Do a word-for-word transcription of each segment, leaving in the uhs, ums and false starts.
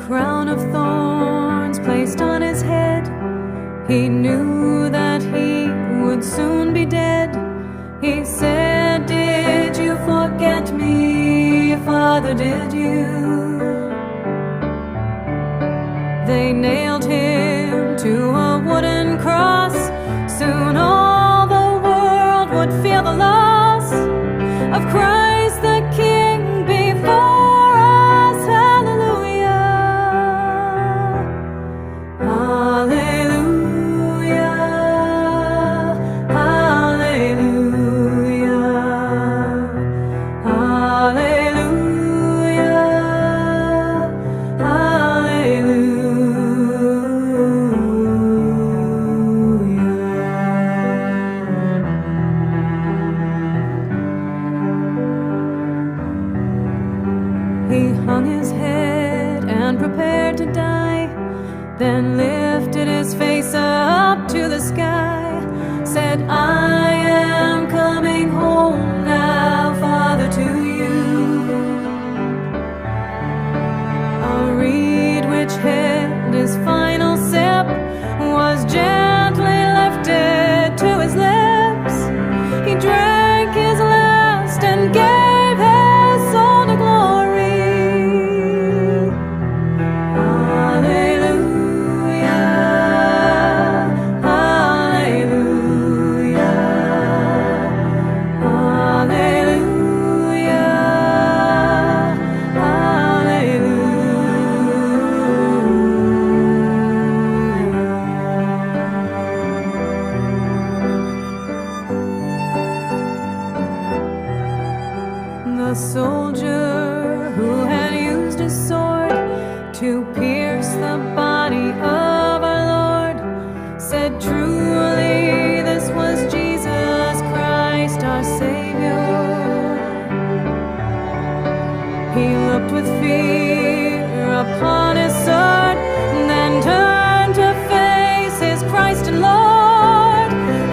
Crown of thorns placed on his head. He knew that he would soon be dead. He said, "Did you forget me, Father? Did you?" They nailed him to a wooden cross. Soon all the world would feel the loss of Christ the King before us. Hallelujah. Hallelujah. Hallelujah. Hallelujah. Hallelujah. He hung his head and prepared to die, then lifted his face up to the sky, said, "I am coming home now, Father, to you." A reed which held his final sip was gently lifted to his lips. He drank his last and gave his soul to glory. Hallelujah, hallelujah, hallelujah. Hallelujah. The soldier who had used his sword to pierce the body of our Lord said, "Truly, this was Jesus Christ, our Savior." He looked with fear upon his sword, then turned to face his Christ and Lord,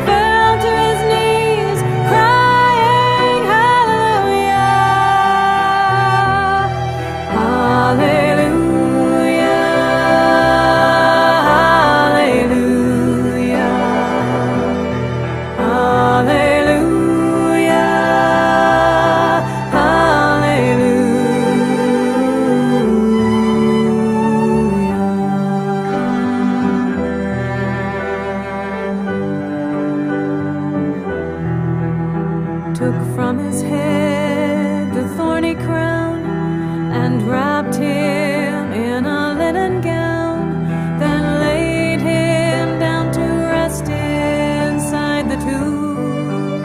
fell to his knees, crying, "Hallelujah! Hallelujah! Hallelujah!" Hallelujah, hallelujah. Took from his head the thorny crown and wrapped him in a linen gown, then laid him down to rest inside the tomb.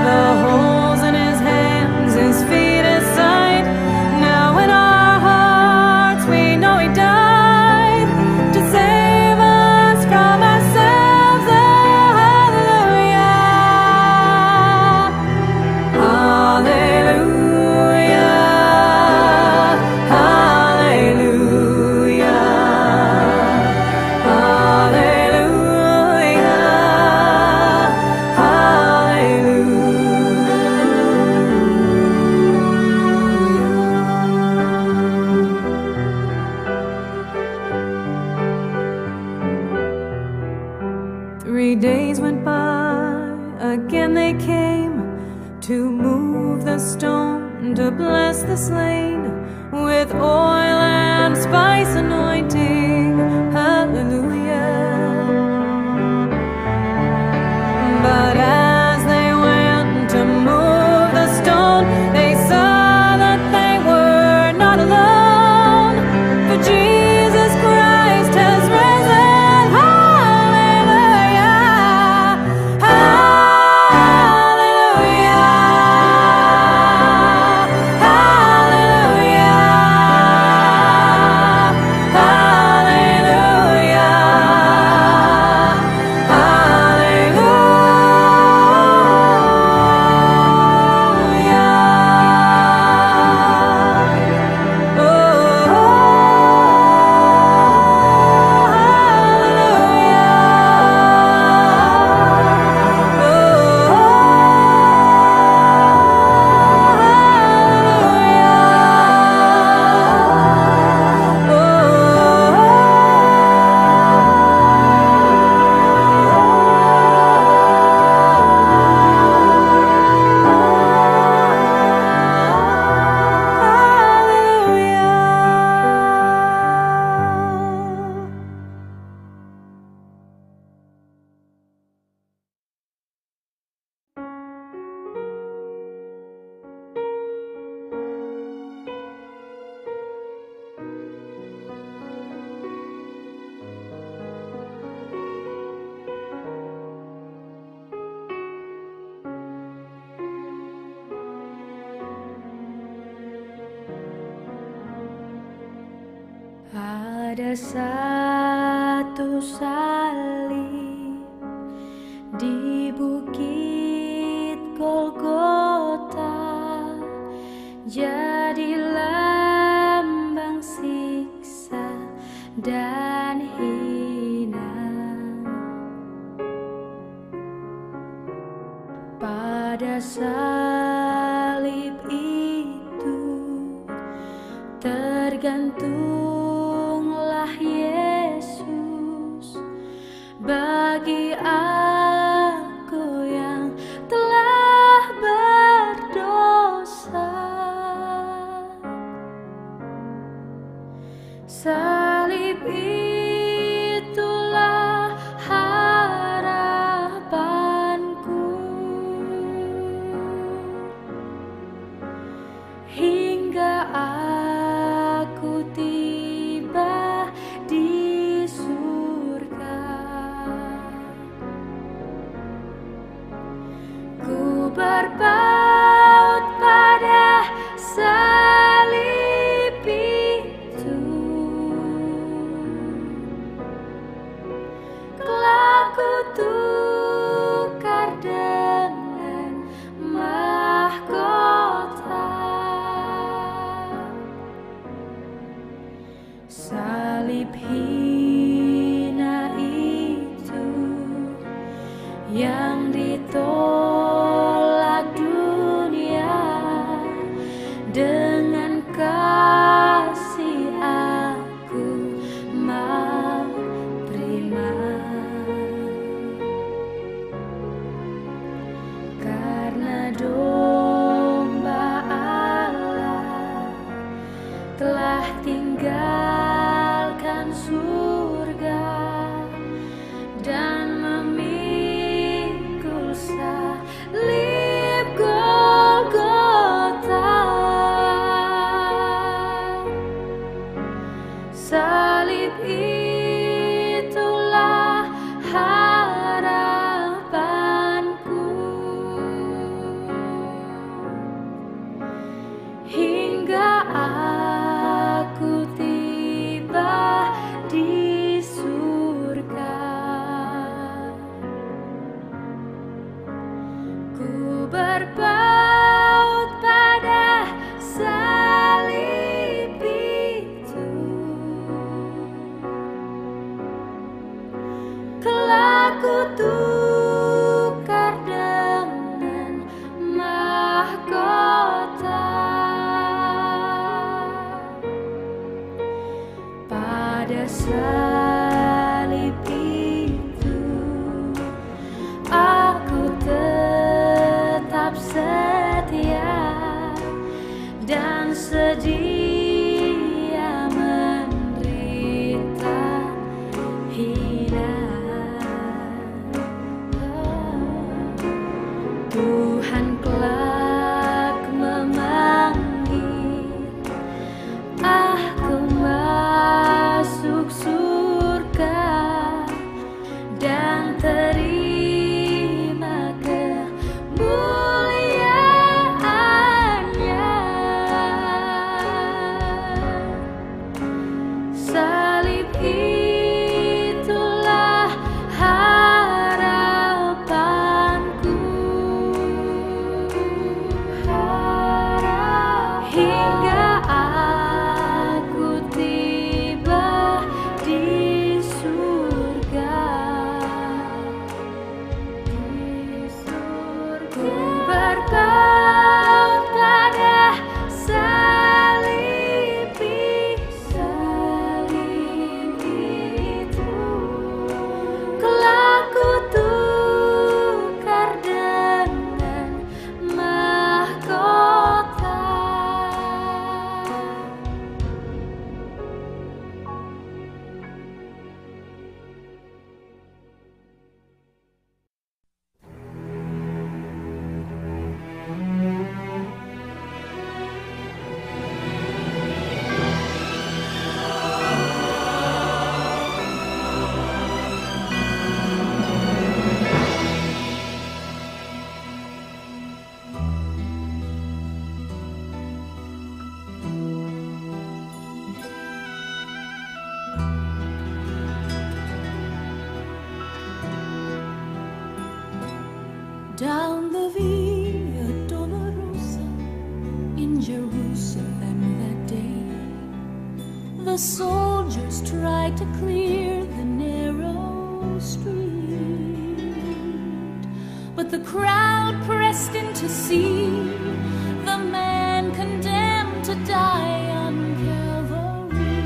The holes in his hands, his feet, his side. Now in our hearts we know he died to save us from ourselves. Oh, hallelujah. Hallelujah, hallelujah, hallelujah, hallelujah. Three days went by, again they came to move the stone to bless the slain with oil and spice anointing. Hallelujah. But as they went to move the stone, they saw that they were not alone, for Jesus Christ has risen. Hallelujah. Hallelujah. Hallelujah. Ada satu salib di bukit Golgota, jadi lambang siksa dan hina. Pada salib itu tergantunglah Yesus bagi aku yang telah berdosa. Salib itulah harapanku hingga aku tiba di surga. Ku berpaut pada salib itu, kelak ku tukar dengan mahkota. Salib hina itu yang ditolak dunia, dengan kasih aku mau terima. Karena domba Allah telah tinggalkan surga dan memikul salib Golgota. Salib itulah harapanku hingga aku tiba di surga. Ku berpaut pada salib itu, kelak ku tukar dengan mahkota. Pada salib itu aku tetap setia dan sedia menderita hina. Tuhan kelak memanggil aku masuk surga. Down the Via Dolorosa in Jerusalem that day, the soldiers tried to clear the narrow street, but the crowd pressed in to see the man condemned to die on Calvary.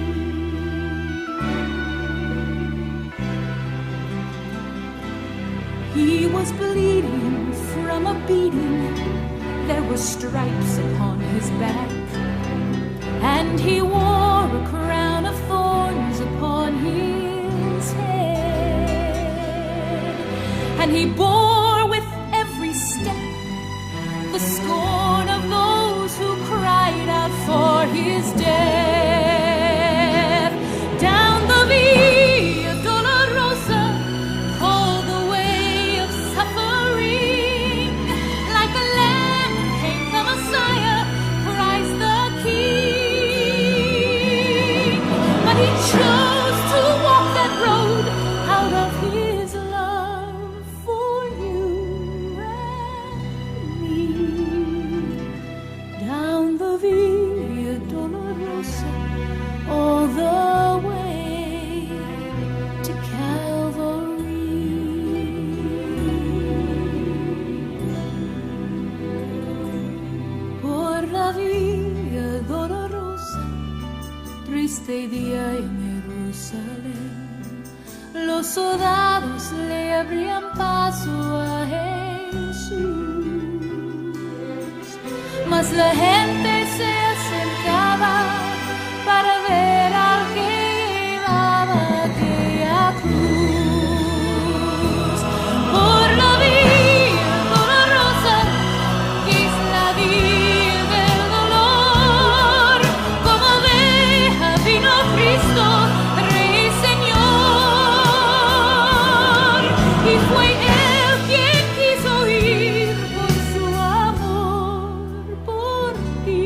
He was bleeding from a beating. There were stripes upon his back, and he wore a crown of thorns upon his head. And he bore with every step the scorn of those who cried out for his death. Down the Via Dolorosa, called the way of suffering, like a lamb came the Messiah, Christ the King. But he chose to walk that road out of his love for you and me. Down the Via Dolorosa, all the way to Calvary. Por la Via Dolorosa, triste día en Jerusalén, los soldados le abrían paso a Jesús, mas la gente se acercaba para ver al que llevaba aquella cruz. Por la Via Dolorosa, que es la vía del dolor, como oveja vino Cristo, Rey y Señor, y fue él quien quiso ir por su amor por ti.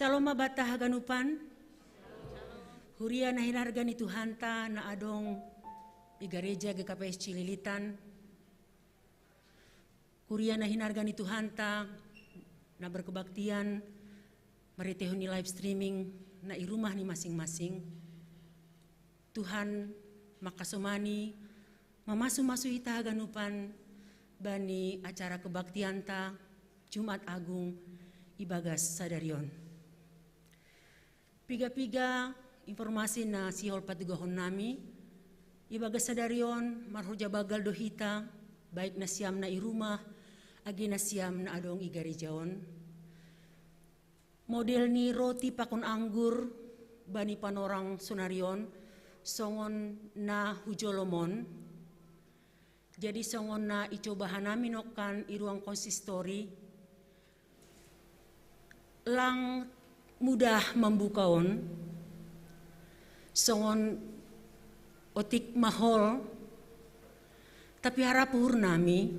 Shalom ma banta haganupan. Huria na hinarga ni Tuhanta na adong i gareja G K P S Cililitan. Huria na hinarga ni Tuhanta na berkebaktian marhitehon ni live streaming na i rumah ni masing-masing. Tuhan mangkasomani, mamasu-masu hita haganupan bani acara kebaktianta Jumat Agung ibagas sadari on. Piga-piga informasi na sihol patugahon nami, ibagas sadari on marhorja banggal do hita, baik nasiam na i rumah, age nasiam na adong i gareja on. Model ni roti pakon anggur bani panorang sonari on, songon na hujolom on. Jadi songon na icoba hanami nongkan i ruang konsistori, lang mudah mambuka on, songon otik mahol, tapi harap uhur nami,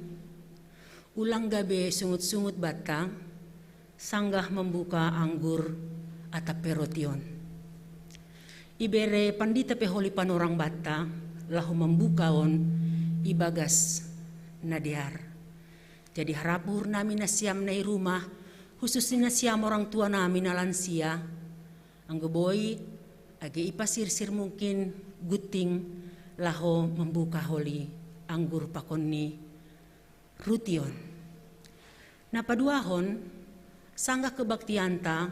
ulang gabe sungut-sungut banta, sanggah mambuka anggur atap pe roti on. Ibere pandita pe holi panorang banta, laho mambuka on ibagas na dear. Jadi harap uhur nami nasiam na i rumah, khusus ni nasiam orang tua nami na lansia, anggo boi, age ipasirsir mungkin gunting laho mambuka holi anggur pakon ni roti on. Na paduahon, sanggah kebaktianta,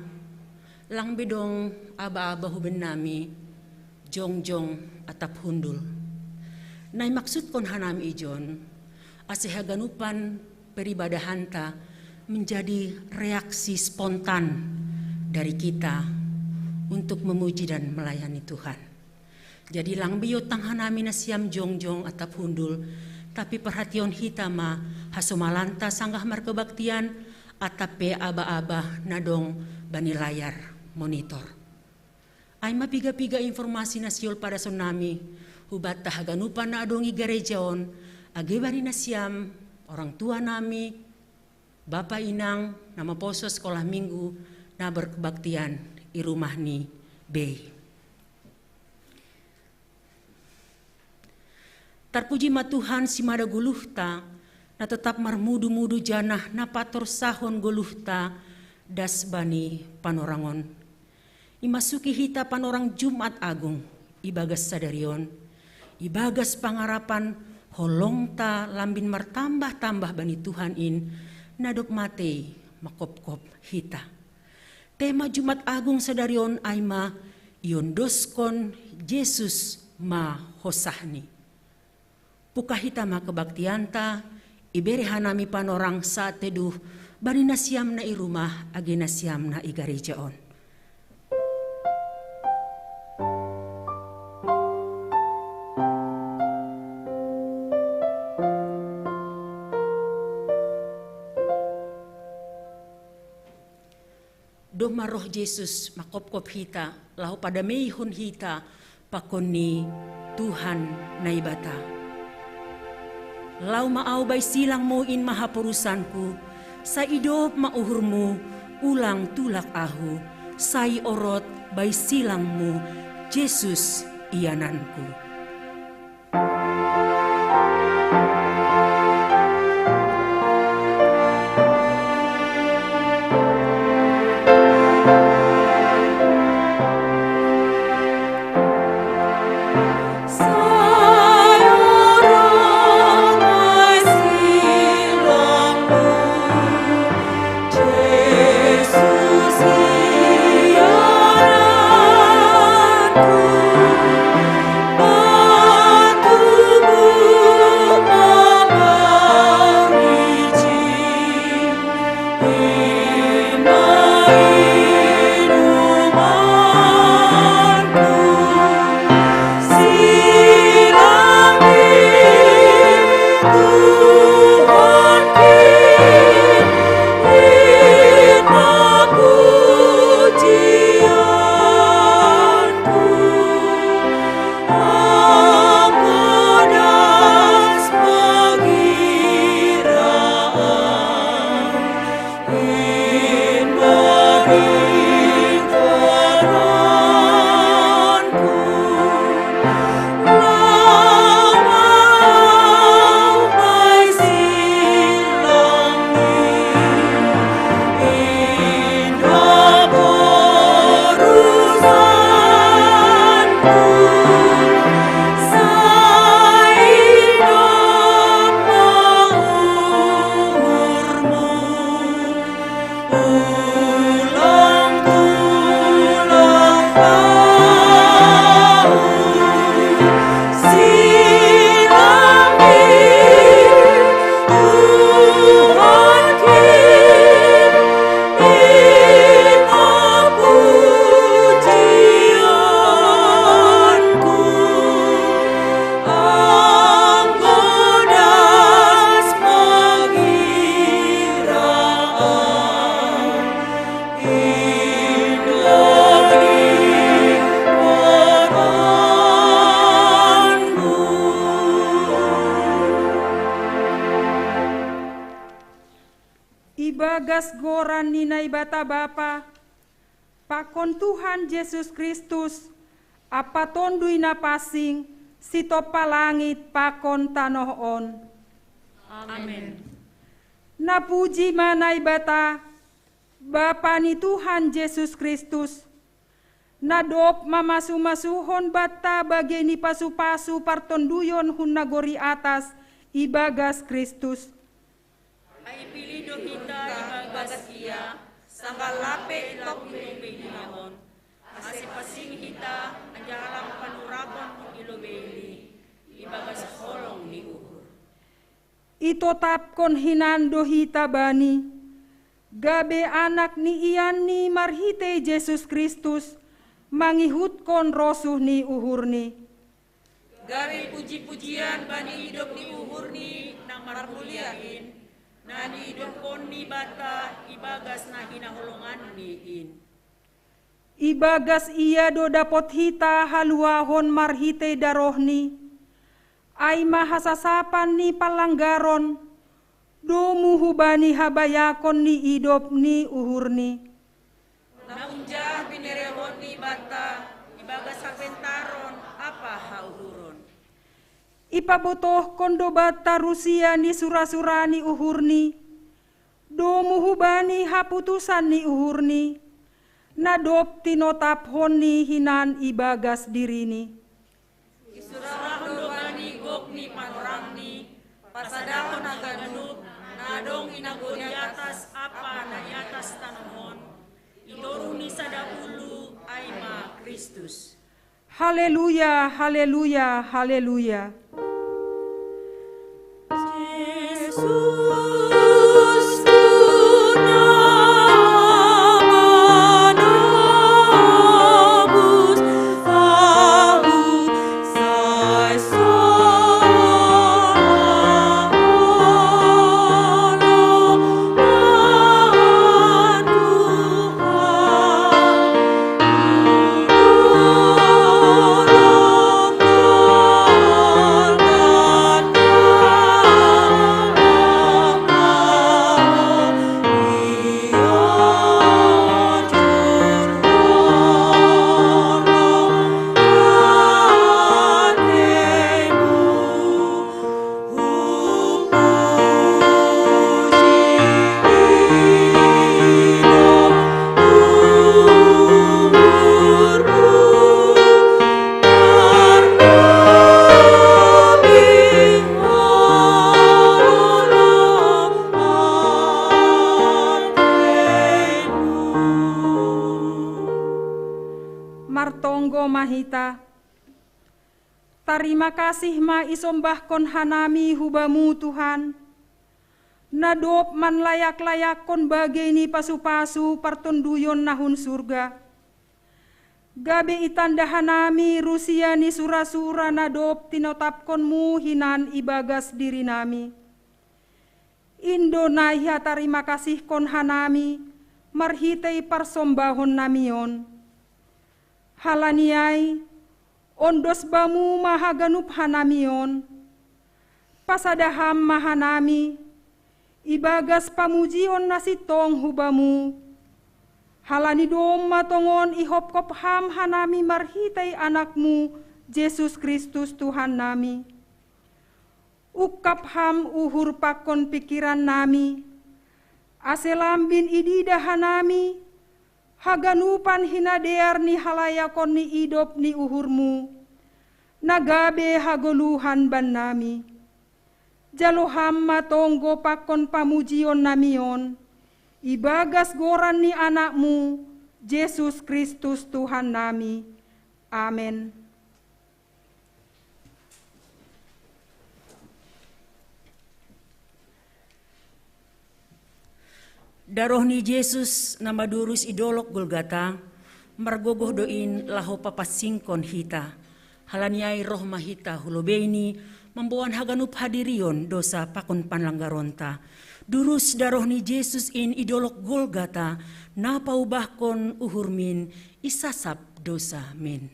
lang be dong aba-aba huben nami, jongjong atap hundul. Na imaksudkon hanami ijon, ase haganupan peribadahanta menjadi reaksi spontan dari kita untuk memuji dan melayani Tuhan. Jadi lang be iontang hanami nasiam jongjong atap hundul, tapi perhatian hita ma hasomalanta sanggah markebaktian, atap pe aba-aba na dong bani layar monitor. Ai ma piga-piga informasi na sihol padason nami hubanta haganupan na adong i gareja on, age bani nasiam orang tua nami, bapa inang na maposo sekolah minggu na berkebaktian i rumah ni bei. Tarpuji ma Tuhan simada goluhta, na totap marmudu-mudu janah na patorsahon goluhta das bani panorang on. Imasuki hita panorang Jumat Agung ibagas sadari on, ibagas pangarapan holongta lambin martambah-tambah bani Tuhan in, na dob matei mangkopkop hita. Tema Jumat Agung sadari on ai ma iondoskon Jesus ma hosahni. Buka hita ma kebaktianta, ibere hanami panorang saat teduh bani nasiam na i rumah age nasiam na i gareja on. Domma roh Jesus mangkopkop hita, laho padameihon hita pakon ni Tuhan Naibata. Lau ma ahu bai silangmu in ma haporusanku, sai idop ma uhurmu, ulang tulak ahu, sai orot bai silangmu, Jesus iananku. Bagas goran ni Naibata Bapa, pakon Tuhan Jesus Kristus, ampa Tonduy Napansing, sitompa langit pakon tanoh on. Amen. Napuji ma Naibata, Bapa ni Tuhan Jesus Kristus, na dob mamasu-masuhon banta bagei ni pasu-pasu partonduyon hun nagori atas ibagas Kristus. Ai pilih do hita ibagas Ia, sanggah lape itop ni lobei on, ase pansing hita, anjaha lam panurapan i lobei, ibagas holong ni uhur. Itotapkon hinan do hita Bani, gabe anak ni ianNi marhitei Jesus Kristus, mangihutkon rosuh ni uhurNi. Gabe puji-pujian bani idop ni uhurNi na marmulia in, na niidophon ni banta ibagas na hinaholonganNi in. Ibagas Ia do dapot hita haluahon marhitei darohNi, ai ma hasasapan ni panlanggaron, domu hubani habayakon ni idop ni uhurNi. Na unjah binerehonNi banta ibagas hapentaron ampa hauhuron. Ipabotohkon do banta rusia ni sura-sura ni uhurNi, domu hubani haputusan ni uhurNi, na dob tinotapkonNi hinan ibagas diriNi. Isurahon do bani gok ni panorangNi, pasadahon haganup na adong i nagori atas ampa na i atas tanoh on, i toruh ni sada ulu, ai ma Kristus. Haleluya, haleluya, haleluya. Martonggo ma hita. Tarima kasih ma isombahkon hanami hu Bamu, Tuhan, na dob manlayak-layakkon bagei ni pasu-pasu partonduyon na hun surga, gabe itanda hanami rusia ni sura-sura na dob tinotapkonMu hinan ibagas dirinami. In do na ihatarimakasihkon hanami marhitei parsombahonnami on. Halani ai, ondos Bamu ma haganup hanami on. Pasada Ham ma hanami, ibagas pamujion na sintong hu Bamu. Halani domma tongon ihopkop Ham hanami marhitei AnakMu, Jesus Kristus Tuhannami. Ungkap Ham uhur pakon pingkirannami, ase lambin ididah hanami haganupan hinadear ni halayakon ni idop ni uhurMu, na gabe hagoluhan bannami. Jalo Ham ma tonggo pakon pamujionnami on, ibagas goran ni AnakMu, Jesus Kristus Tuhannami. Amen. Daroh ni Jesus na madurus i dolok Golgata, margogoh do in laho papansingkon hita. Halani ai roh ma hita hu lobeiNi, mamboan haganup hadirion dosa pakon panlanggaronta. Durus daroh ni Jesus in i dolok Golgata, na paubahkon uhurmin i sasap dosamin.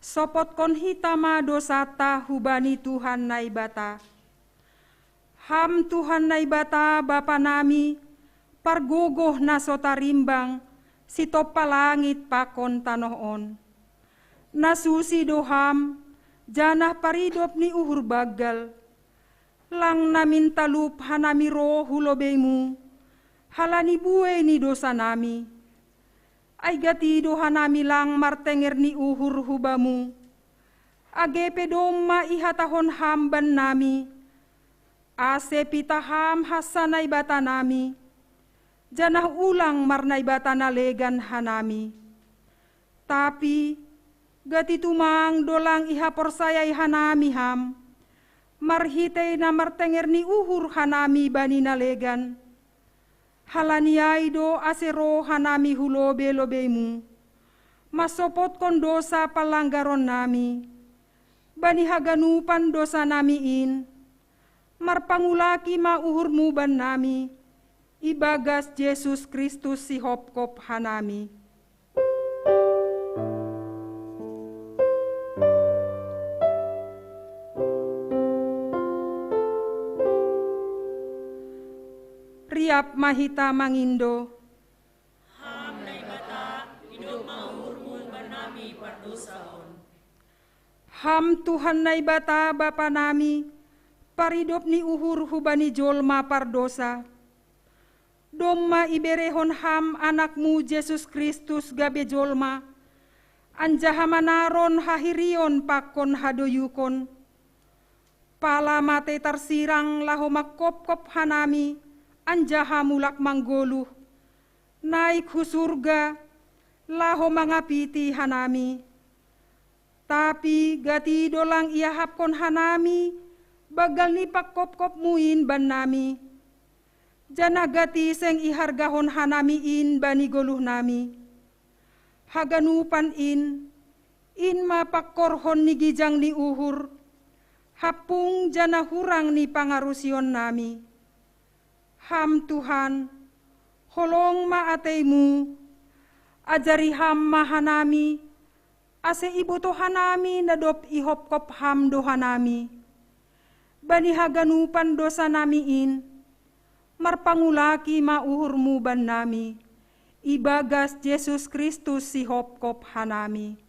Sopotkon hita ma dosanta hubani Tuhan Naibata. Ham Tuhan Naibata Bapa nami, pargogoh na so tarimbang, sitompa langit pakon tanoh on. Na susi do Ham, janah paridop ni uhur banggal. Lang namin talup hanami ro hu lobei-Mu, halani buei ni dosa nami. Ai gati do hanami lang martenger ni uhur hu Bamu, age pe domma ihatahon Ham bannami, ase pitah Ham hansa Naibata nami, janah ulang marnaibata na legan hanami. Tapi gati tumang do lang ihaporsayai hanami Ham, marhitei na martenger ni uhur hanami bani na legan. Halani ai do ase ro hanami hu lobei-lobei-Mu, mansopotkon dosa panlanggaron nami. Bani haganupan dosa nami in, marpangulaki ma uhur-Mu bannami, ibagas Jesus Kristus sihopkop hanami. Riap ma hita mangindo. Ham Naibata, idop ma uhur-Mu bannami pardosaon. Ham Tuhan Naibata Bapa nami, paridop ni uhur hubani jolma pardosa. Domma iberehon Ham Anak-Mu Jesus Kristus gabe jolma, anjaha manaron hahirion pakon hadoyukon. Pala matei tarsirang laho mangkopkop hanami, anjaha mulak manggoluh, naik hu surga, laho mangapiti hanami. Tapi gati do lang iahapkon hanami banggal ni pangkopkop-Mu in bannami. Janah gati seng ihargahon hanami in bani goluhnami. Haganupan in, in ma pangkorhon ni gijang ni uhur, hampung janah hurang ni pangarusionnami. Ham Tuhan, holong ma atei-Mu, ajari Ham ma hanami, ase ibotoh hanami na dob ihopkop Ham do hanami. Bani haganupan dosa nami in, marpangulaki ma uhur-Mu bannami, ibagas Jesus Kristus sihopkop hanami.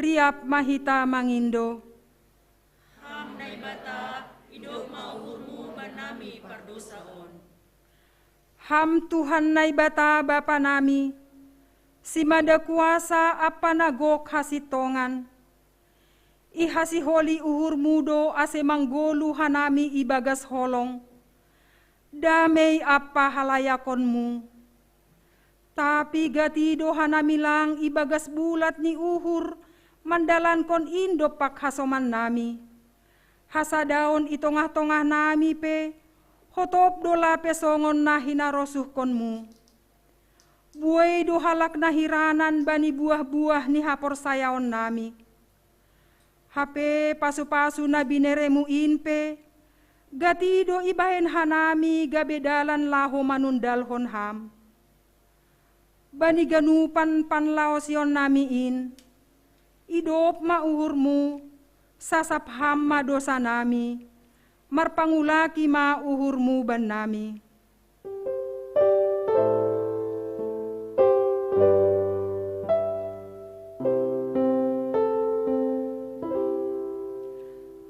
Riap ma hita mangindo. Ham Naibata, idop ma uhur-Mu bannami pardosaon. Ham Tuhan Naibata Bapa nami, simada kuasa ampa na gok hasintongan. Ihasiholi uhur-Mu do ase manggoluh hanami ibagas holong, damei ampa halayakon-Mu. Tapi gati do hanami lang ibagas bulat ni uhur mandalankon in dompak hasomannami. Hasadaon i tongah-tongahnami pe hotop do lape songon na hinarosuhkon-Mu. Buei do halak na hiranan bani buah-buah ni haporsayaonnami. Hape pasu-pasu na binere-Mu in pe, gati do ibahen hanami gabe dalan laho manundalhon Ham. Bani ganupan panlaosionnami in, idop ma uhur-Mu, sasap Ham ma dosanami, marpangulaki ma uhur-Mu bannami.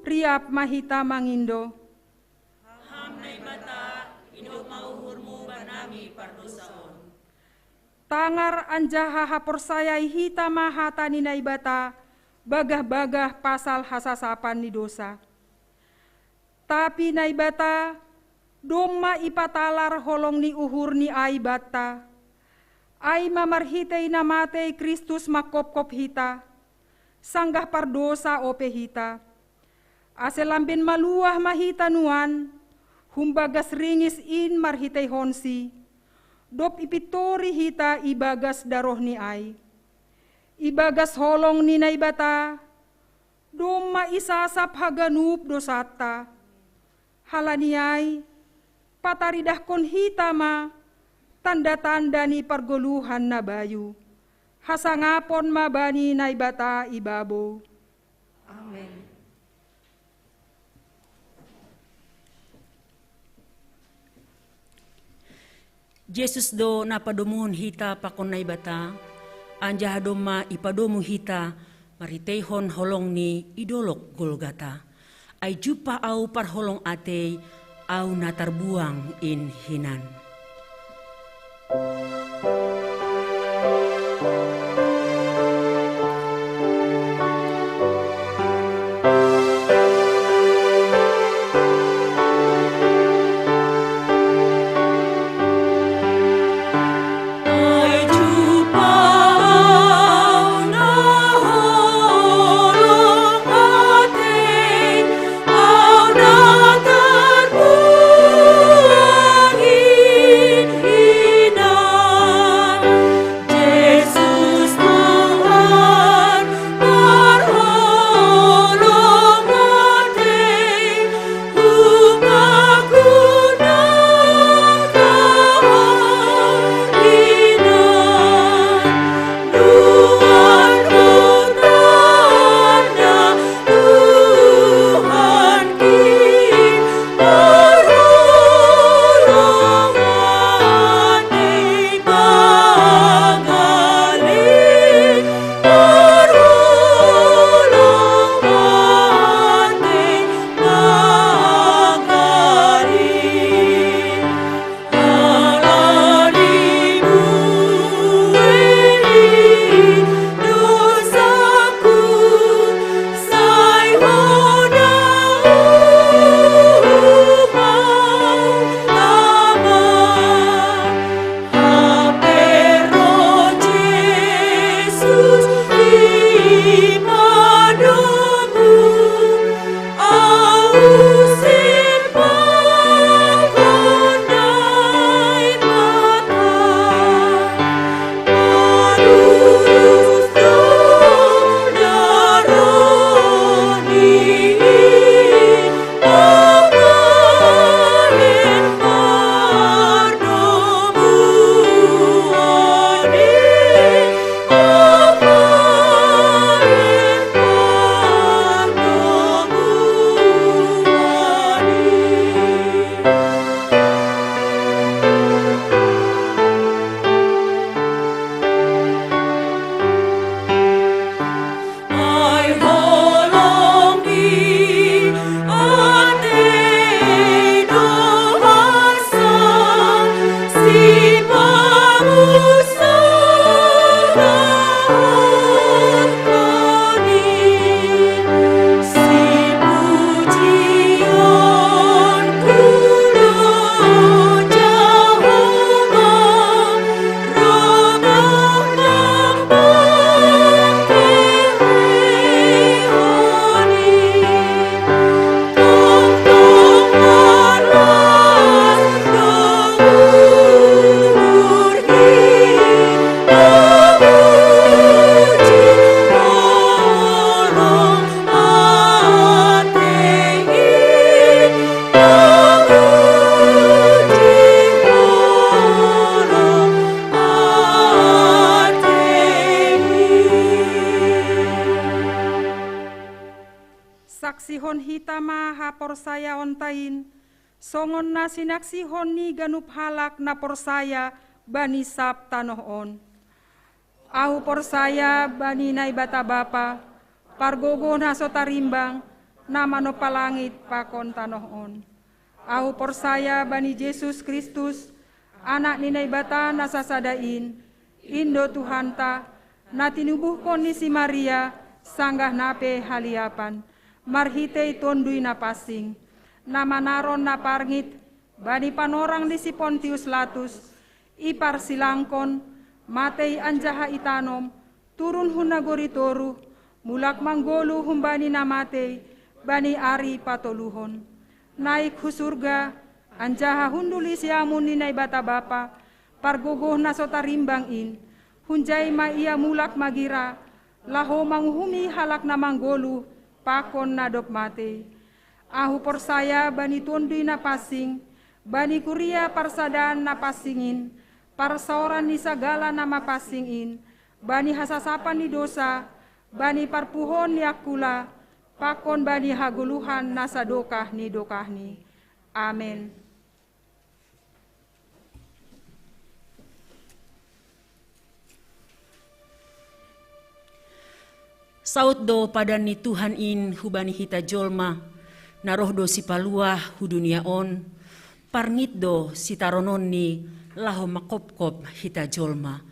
Riap ma hita mangindo. Ham Naibata, idop ma uhur-Mu bannami pardosaon. Tangar anjaha haporsayai hita ma hata ni Naibata bagah-bagah pasal hasasapan ni dosa. Tapi Naibata domma ipatalar holong ni uhur-Ni ai banta, ai ma marhitei na matei Kristus mangkopkop hita, sanggah pardosa ope hita. Ase lamben maluah ma hita nuan, humbagas ringis in marhiteihonsi, dob ipintori hita ibagas daroh-Ni ai. Ibagas holong ni Naibata, domma isasap haganup dosanta. Halani ai, pataridahkon hita ma tanda-tanda ni pargoluhan na bayu. Hasangapon ma bani Naibata ibabo. Amen. Jesus do na padomuhon hita pakon Naibata, anjaha domma ipadomu hita marhiteihon holongni i dolok Golgata. Ai jumpah ahu parholong atei, ahu na tarbuang in hinan. Saksihon hita ma haporsayaonta in, songon na sinaksihon ni ganup halak na porsaya bani sab tanoh on. Ahu porsaya bani Naibata Bapa, pargogoh na so tarimbang, na manompa langit pakon tanoh on. Ahu porsaya bani Jesus Kristus, Anak ni Naibata na sasada in, in do Tuhanta, na tinubuhkon ni si Maria, sanggah na pe haliapan, marhitei Tonduy Napansing, na manaron na parngit bani panorang ni si Pontius Latus, iparsilangkon, matei anjaha itanom, turun hun nagori toruh, mulak manggoluh humbani na matei, bani ari patoluhon. Naik hu surga, anjaha hundul i siamun ni Naibata Bapa, pargogoh na so tarimbang in, hunjai ma ia mulak magira, laho manguhumi halak na manggoluh, pakon na dob matei. Ahu porsaya bani Tonduy Napansing, bani kuria parsadaan napansing in, parsaoran ni sagala na mapansing in, bani hasasapan ni dosa, bani parpuhoon ni angkula, pakon bani hagoluhan na sadokah ni dokahni. Amen. Saut do padan ni Tuhan in hubani hita jolma, na roh do sipaluah hu dunia on, parngit do sitarononni laho mangkopkop hita jolma.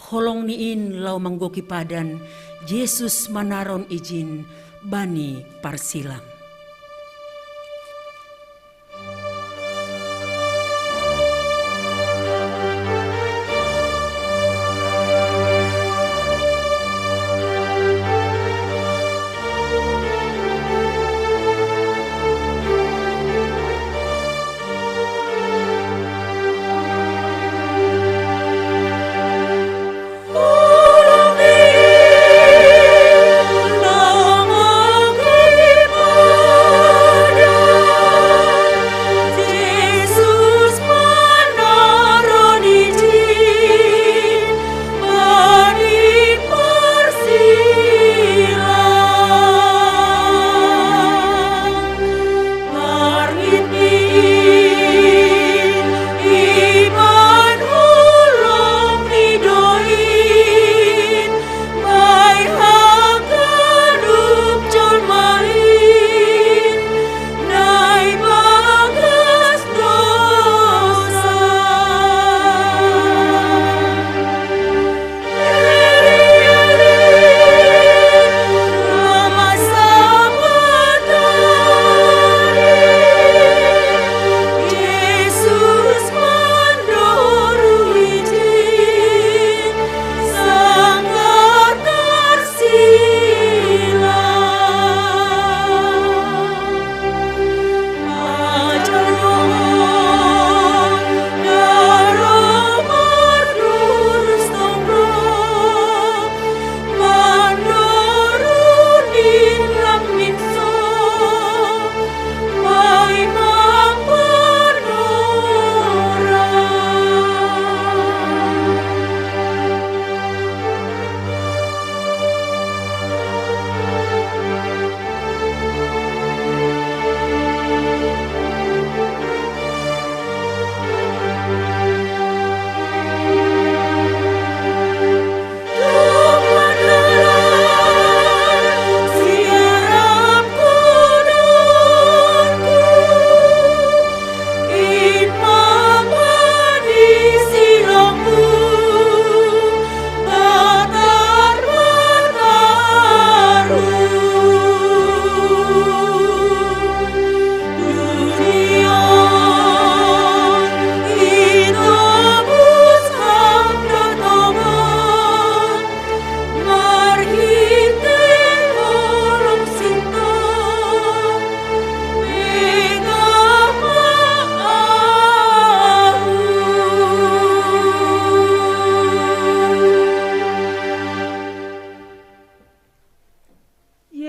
Holong ni in laho manggoki padan, Jesus manaron ijin bani parsilang.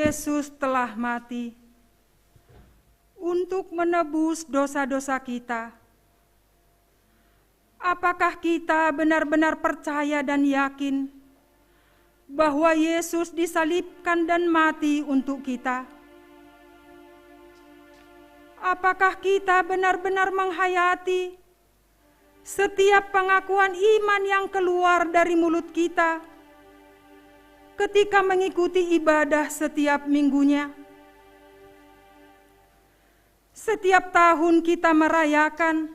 Yesus telah mati untuk menebus dosa-dosa kita. Apakah kita benar-benar percaya dan yakin bahwa Yesus disalibkan dan mati untuk kita? Apakah kita benar-benar menghayati setiap pengakuan iman yang keluar dari mulut kita ketika mengikuti ibadah setiap minggunya? Setiap tahun kita merayakan,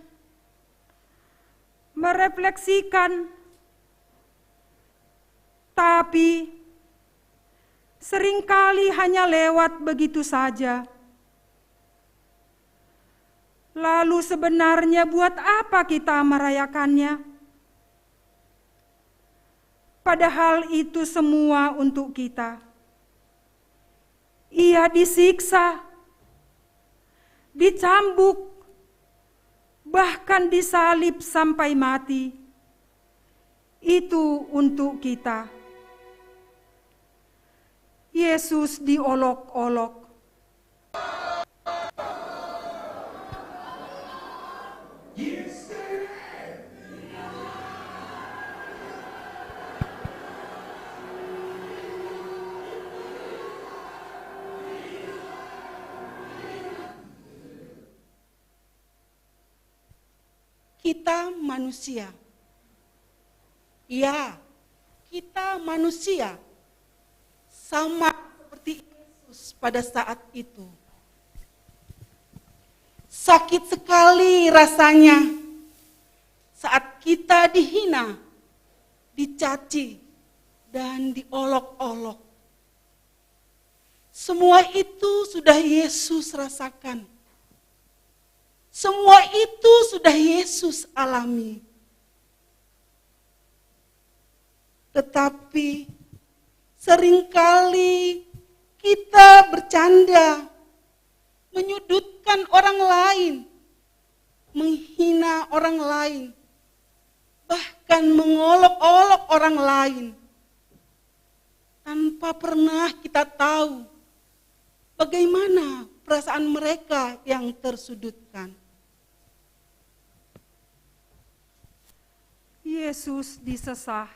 merefleksikan, tapi seringkali hanya lewat begitu saja. Lalu sebenarnya buat apa kita merayakannya? Padahal itu semua untuk kita. Ia disiksa, dicambuk, bahkan disalib sampai mati. Itu untuk kita. Yesus diolok-olok. Kita manusia. Ya, kita manusia. Sama seperti Yesus pada saat itu. Sakit sekali rasanya saat kita dihina, dicaci, dan diolok-olok. Semua itu sudah Yesus rasakan. Semua itu sudah Yesus alami. Tetapi seringkali kita bercanda, menyudutkan orang lain, menghina orang lain, bahkan mengolok-olok orang lain, tanpa pernah kita tahu bagaimana perasaan mereka yang tersudutkan. Yesus disesah.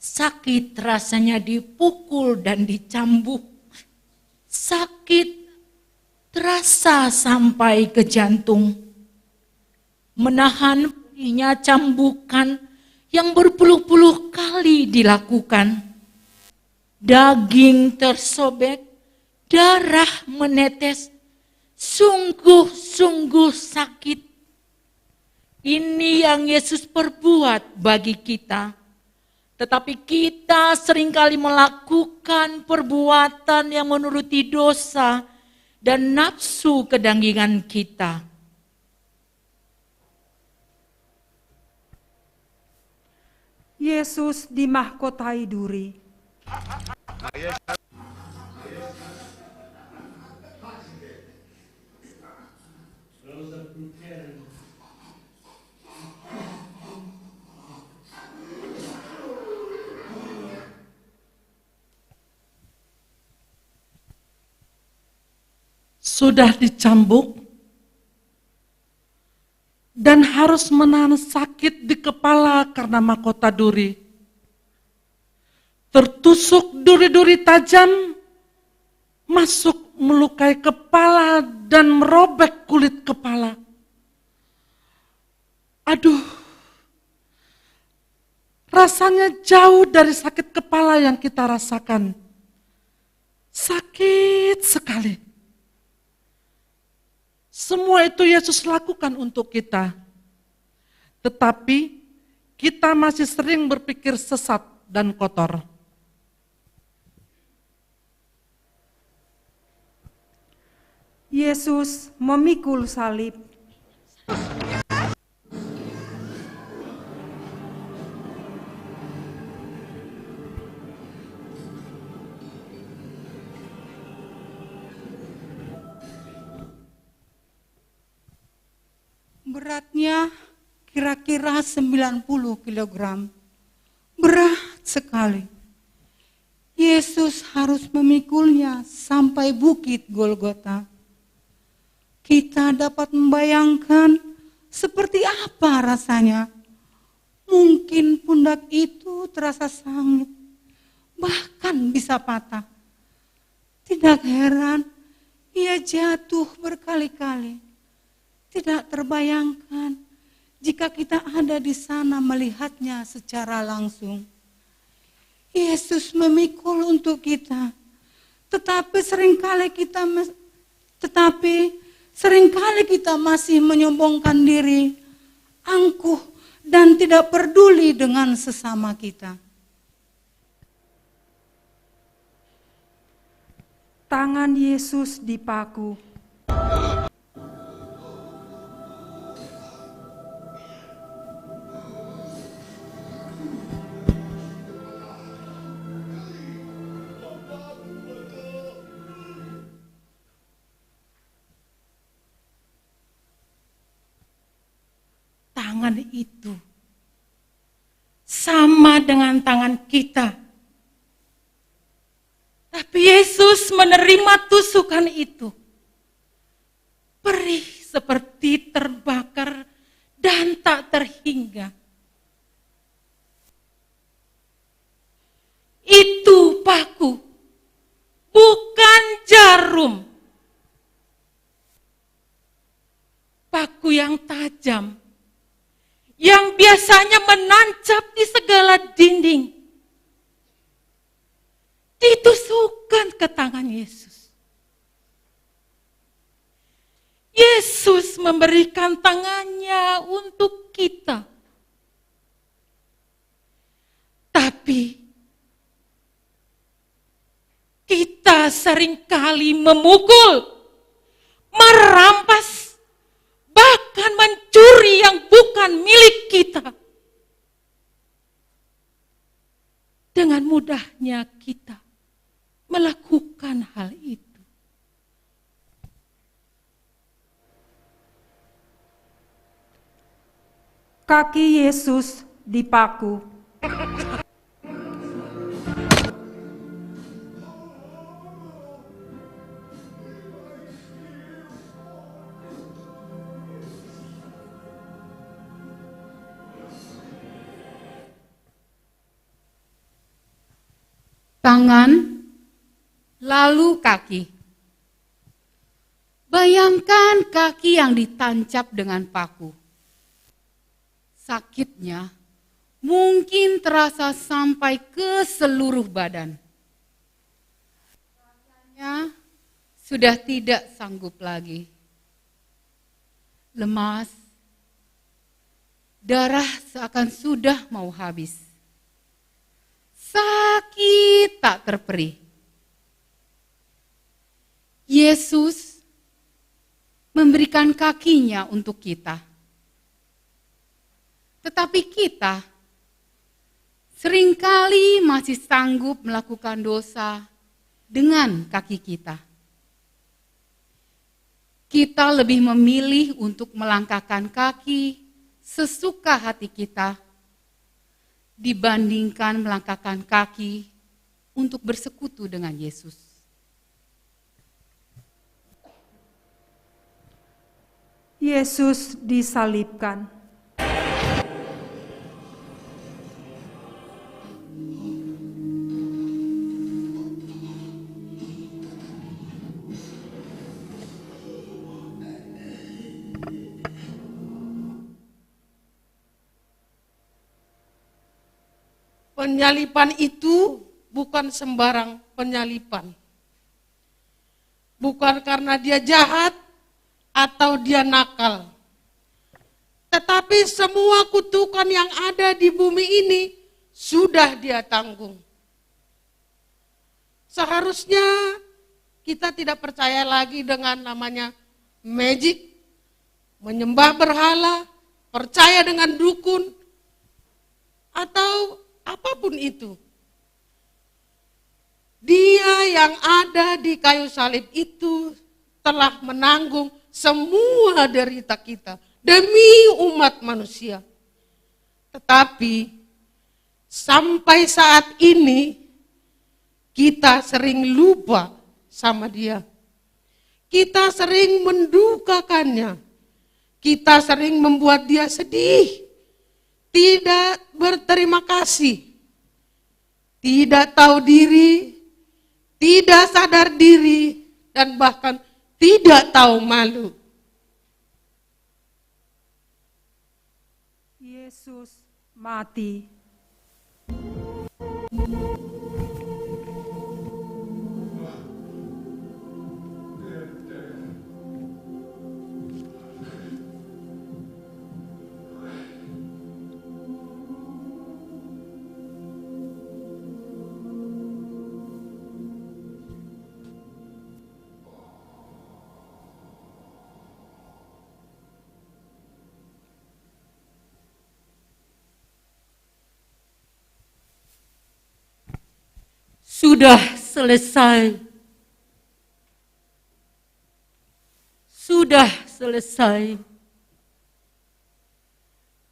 Sakit rasanya dipukul dan dicambuk. Sakit terasa sampai ke jantung. Menahan pedihnya cambukan yang berpuluh-puluh kali dilakukan. Daging tersobek, darah menetes, sungguh-sungguh sakit. Ini yang Yesus perbuat bagi kita. Tetapi kita seringkali melakukan perbuatan yang menuruti dosa dan nafsu kedagingan kita. Yesus dimahkotai duri. Sudah dicambuk dan harus menahan sakit di kepala karena mahkota duri. Tertusuk duri-duri tajam, masuk melukai kepala dan merobek kulit kepala. Aduh, rasanya jauh dari sakit kepala yang kita rasakan. Sakit sekali. Semua itu Yesus lakukan untuk kita. Tetapi kita masih sering berpikir sesat dan kotor. Yesus memikul salib. Beratnya kira-kira sembilan puluh kilogram. Berat sekali. Yesus harus memikulnya sampai bukit Golgota. Kita dapat membayangkan seperti apa rasanya. Mungkin pundak itu terasa sangit, bahkan bisa patah. Tidak heran ia jatuh berkali-kali. Tidak terbayangkan jika kita ada di sana melihatnya secara langsung. Yesus memikul untuk kita. Tetapi seringkali kita mes- tetapi seringkali kita masih menyombongkan diri, angkuh, dan tidak peduli dengan sesama kita. Tangan Yesus dipaku. Tangan itu sama dengan tangan kita. Tapi Yesus menerima tusukan itu. jarum, paku yang tajam, yang biasanya menancap di segala dinding, ditusukkan ke tangan Yesus. Yesus memberikan tangannya untuk kita. Tapi kita seringkali memukul, merampas, bahkan mencuri yang bukan milik kita. Dengan mudahnya kita melakukan hal itu. Kaki Yesus dipaku. Tangan, lalu kaki. Bayangkan kaki yang ditancap dengan paku. Sakitnya mungkin terasa sampai ke seluruh badan. Rasanya sudah tidak sanggup lagi. Lemas, darah seakan sudah mau habis. Sakit tak terperi. Yesus memberikan kakinya untuk kita. Tetapi kita seringkali masih sanggup melakukan dosa dengan kaki kita. Kita lebih memilih untuk melangkahkan kaki sesuka hati kita dibandingkan melangkahkan kaki untuk bersekutu dengan Yesus. Yesus disalibkan. Penyaliban itu bukan sembarang penyaliban. Bukan karena dia jahat atau dia nakal. Tetapi semua kutukan yang ada di bumi ini sudah dia tanggung. Seharusnya kita tidak percaya lagi dengan namanya magic, menyembah berhala, percaya dengan dukun, atau apapun itu. Dia yang ada di kayu salib itu telah menanggung semua derita kita demi umat manusia. Tetapi sampai saat ini kita sering lupa sama dia. Kita sering mendukakannya. Kita sering membuat dia sedih, tidak berterima kasih, tidak tahu diri, tidak sadar diri, dan bahkan tidak tahu malu. Yesus mati. Sudah selesai. Sudah selesai.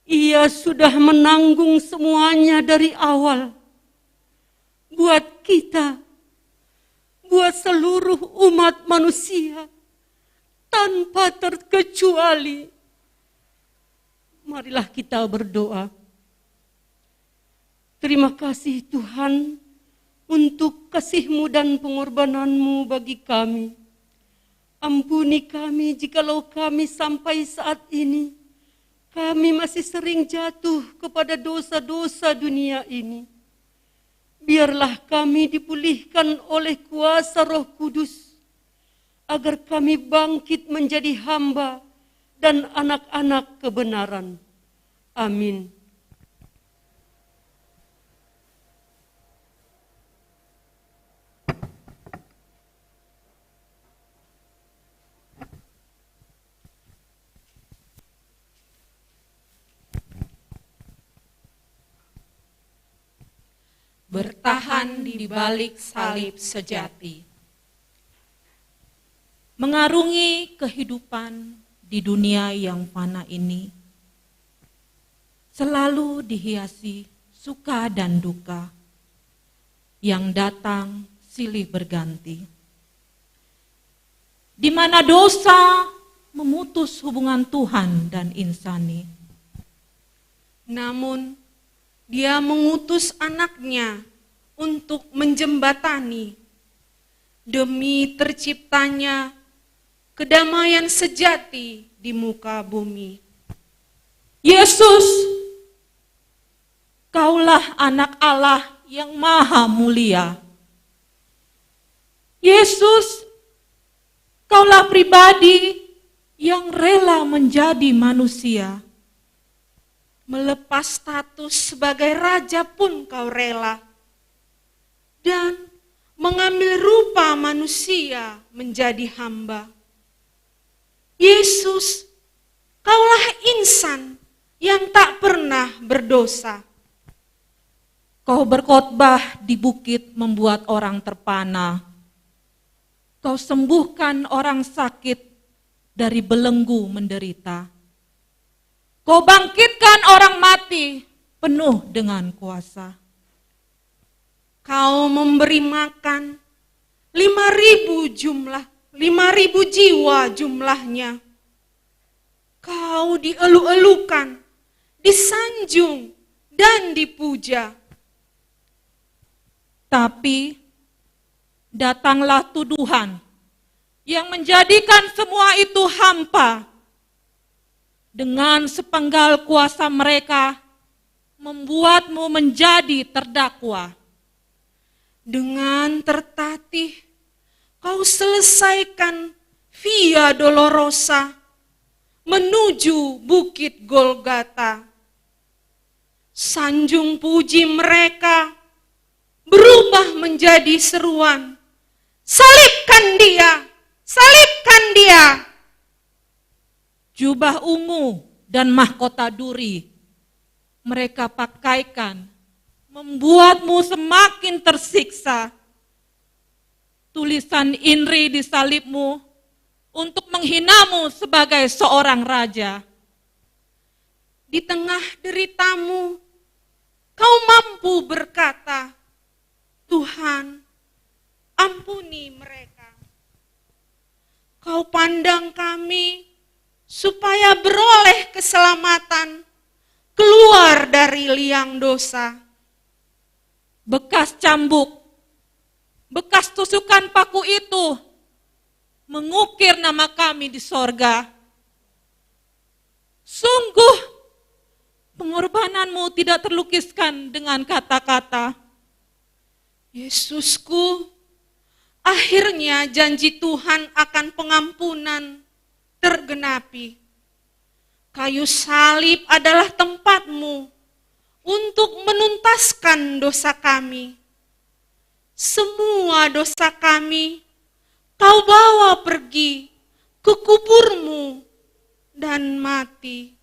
Ia sudah menanggung semuanya dari awal. Buat kita, buat seluruh umat manusia, tanpa terkecuali. Marilah kita berdoa. Terima kasih Tuhan, untuk kasih-Mu dan pengorbanan-Mu bagi kami. Ampuni kami jikalau kami sampai saat ini, kami masih sering jatuh kepada dosa-dosa dunia ini. Biarlah kami dipulihkan oleh kuasa Roh Kudus, agar kami bangkit menjadi hamba dan anak-anak kebenaran. Amin. Bertahan di balik salib sejati. Mengarungi kehidupan di dunia yang fana ini selalu dihiasi suka dan duka yang datang silih berganti, di mana dosa memutus hubungan Tuhan dan insani. Namun, Dia mengutus Anak-Nya untuk menjembatani, demi terciptanya kedamaian sejati di muka bumi. Yesus, Kaulah Anak Allah yang Maha Mulia. Yesus, Kaulah pribadi yang rela menjadi manusia, melepas status sebagai raja pun Kau rela, dan mengambil rupa manusia menjadi hamba. Yesus, Kaulah insan yang tak pernah berdosa. Kau berkhotbah di bukit membuat orang terpana. Kau sembuhkan orang sakit dari belenggu menderita. Kau bangkitkan orang mati penuh dengan kuasa. Kau memberi makan lima ribu jumlah, lima ribu jiwa jumlahnya. Kau dielu-elukan, disanjung, dan dipuja. Tapi datanglah tuduhan yang menjadikan semua itu hampa. Dengan sepenggal kuasa mereka, membuat-Mu menjadi terdakwa. Dengan tertatih, Kau selesaikan Via Dolorosa menuju Bukit Golgata. Sanjung puji mereka berubah menjadi seruan, "Salibkan Dia! Salibkan Dia!" Jubah ungu dan mahkota duri mereka pakaikan, membuat-Mu semakin tersiksa. Tulisan inri di salib-Mu untuk menghina-Mu sebagai seorang raja. Di tengah derita-Mu, Kau mampu berkata, "Tuhan, ampuni mereka." Kau pandang kami supaya beroleh keselamatan keluar dari liang dosa. Bekas cambuk, bekas tusukan paku itu mengukir nama kami di sorga. Sungguh, pengorbanan-Mu tidak terlukiskan dengan kata-kata. Yesusku, akhirnya janji Tuhan akan pengampunan tergenapi. Kayu salib adalah tempat-Mu untuk menuntaskan dosa kami. Semua dosa kami Kau bawa pergi ke kubur-Mu dan mati.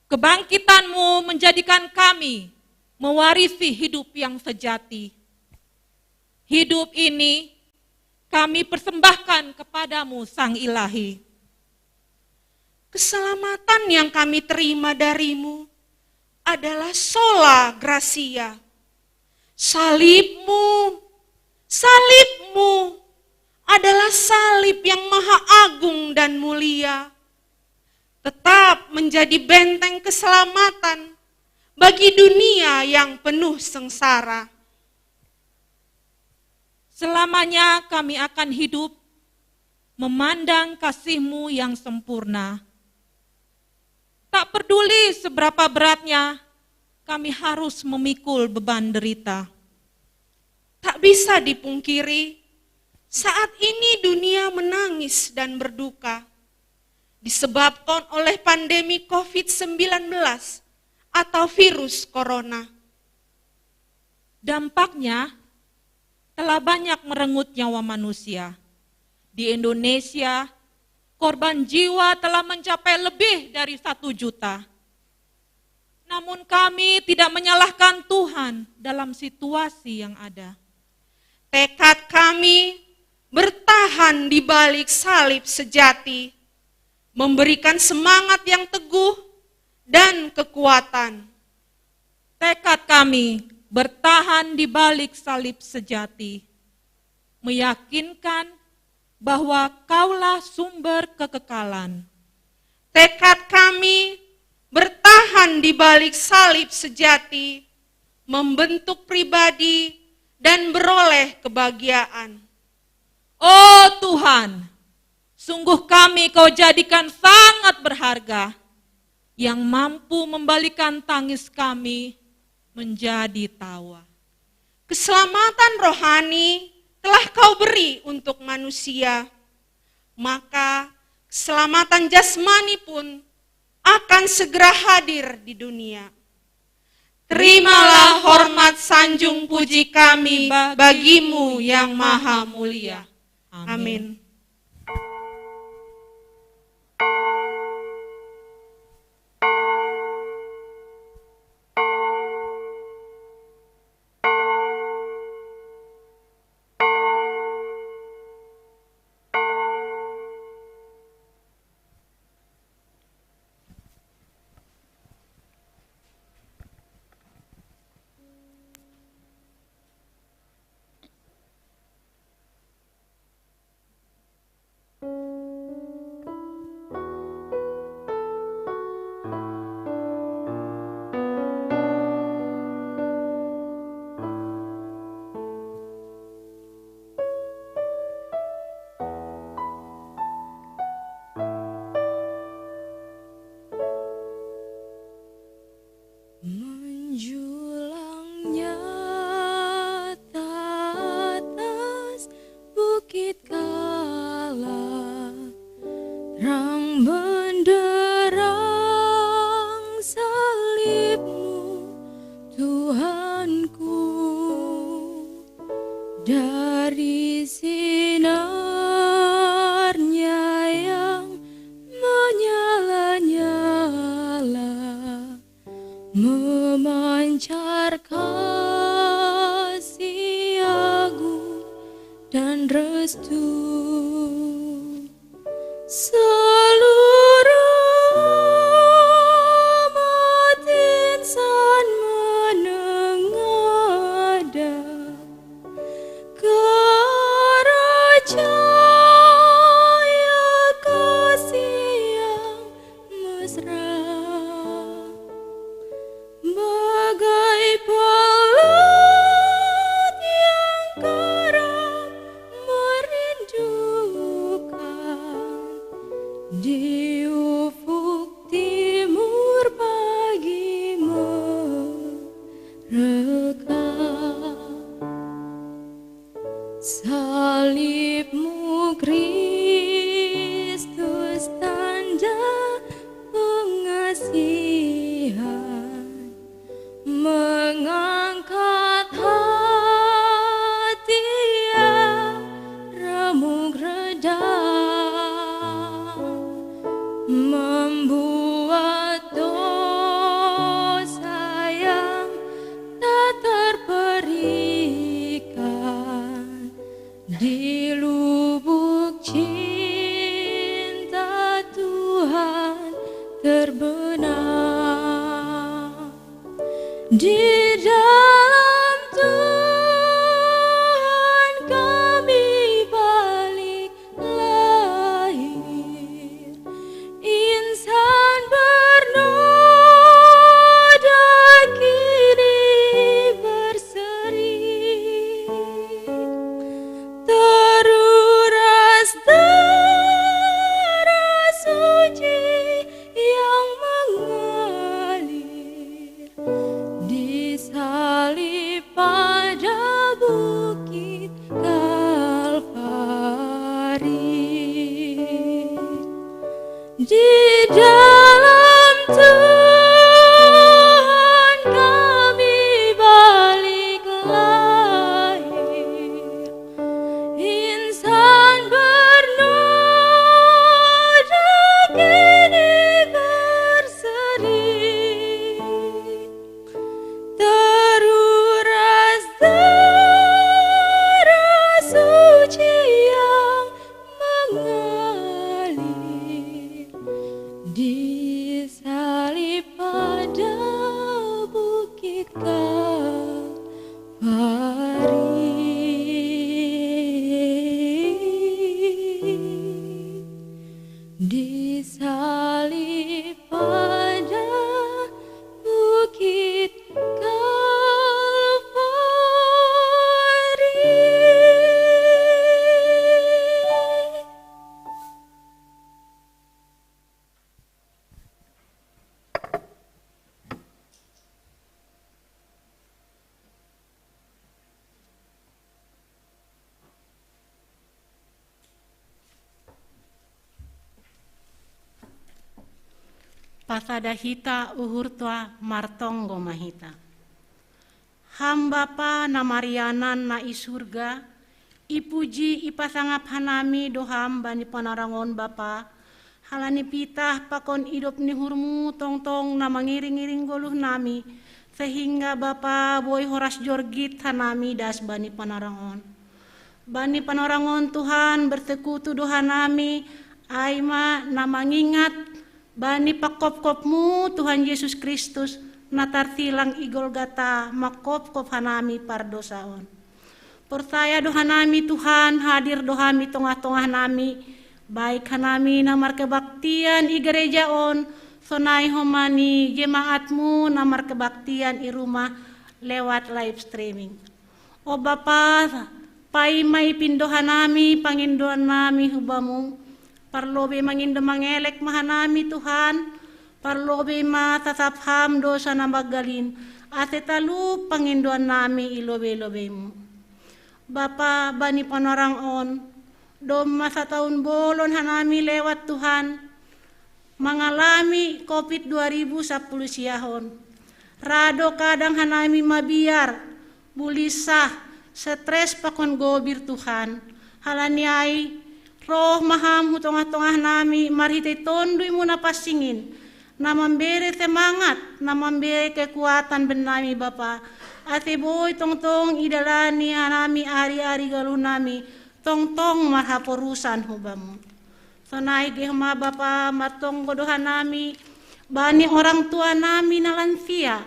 Kebangkitan-Mu menjadikan kami mewarisi hidup yang sejati. Hidup ini kami persembahkan kepada-Mu, Sang Ilahi. Keselamatan yang kami terima dari-Mu adalah sola gratia. Salib-Mu, salib-Mu adalah salib yang maha agung dan mulia. Tetap menjadi benteng keselamatan bagi dunia yang penuh sengsara. Selamanya kami akan hidup memandang kasih-Mu yang sempurna. Tak peduli seberapa beratnya, kami harus memikul beban derita. Tak bisa dipungkiri, saat ini dunia menangis dan berduka disebabkan oleh pandemi covid sembilan belas atau virus corona. Dampaknya telah banyak merenggut nyawa manusia. Di Indonesia, korban jiwa telah mencapai lebih dari satu juta. Namun kami tidak menyalahkan Tuhan dalam situasi yang ada. Tekad kami bertahan di balik salib sejati, memberikan semangat yang teguh dan kekuatan. Tekad kami bertahan di balik salib sejati, meyakinkan bahwa Kaulah sumber kekekalan. Tekad kami bertahan di balik salib sejati, membentuk pribadi dan beroleh kebahagiaan. Oh Tuhan, sungguh kami Kau jadikan sangat berharga, yang mampu membalikan tangis kami menjadi tawa. Keselamatan rohani telah Kau beri untuk manusia, maka keselamatan jasmani pun akan segera hadir di dunia. Terimalah hormat sanjung puji kami bagi-Mu yang maha mulia. Amin. Menjulang nyata atas bukit Kala, terang benderang salib-Mu, Tuhanku. Dari sinarnya yang menyala-nyala, memancar kasih agung dan restu. Seluruh umat insan menengadah kerajaan kasih yang mesra, bagai pelut yang kerap merindukan di ufuk timur pagi merekah. Salib-Mu Kristus tanda pengasihan, mengangkat hati yang remuk redam, membuat dosa yang tak terperikan. Di lubuk cinta Tuhan terbenam. Di dalam Tuhan kami balik lahir. Insan bernoda kini berseri. Di dalam Tuhan kami balik lahir, insan bernoda kini berseri, teruras darah suci yang mengalir, disalib pada bukit Kalvari, disalib pada bukit Kalvari. Pasada hita uhur tua, martonggo ma hita. Ham Bapa na marianan na i surga, ipuji ipasangap hanami do Ham bani panorang on Bapa, halani pitah pakon idop ni uhurmu tongtong na mangiring-iring goluh nami, sehingga Bapa boi horas jorgit hanami das bani panorang on. Bani panorang on Tuhan bersekutu do hanami, ai ma na mangingat bani pangkopkopmu Tuhan Yesus Kristus na tarsilang i Golgata mangkopkop hanami pardosa on. Porsaya do hanami Tuhan, hadir do Ham i tongah-tongah nami, baik hanami na markebaktian i gereja on, sonai homa ni jemaatmu na markebaktian i rumah lewat live streaming. O Bapa, paima ipindo hanami pangindoan nami hu Bamu, parlobei mangindo mangelek ma hanami Tuhan, parlobei ma sasap Ham dosa na banggalin, ase talup pangindoan nami i lobei-lobeimu. Bapa, bani panorang on, domma sataun bolon hanami lewat Tuhan, mangalami covid dua ribu sapuluh siahon. Ra do kadang hanami mabiar, bulinsah, stres pakon gobir Tuhan. Halani ai, roh ma Ham hu tongah-tongah nami marhitei TonduyMu na pansing in, na mambere semangat, na mambere kekuatan bennami Bapa, ase boi tongtong idalani hanami ari-ari goluh nami, tongtong marhaporusan hu Bamu. Sonai ge homa Bapa, martonggo do hanami bani orang tua nami na lansia,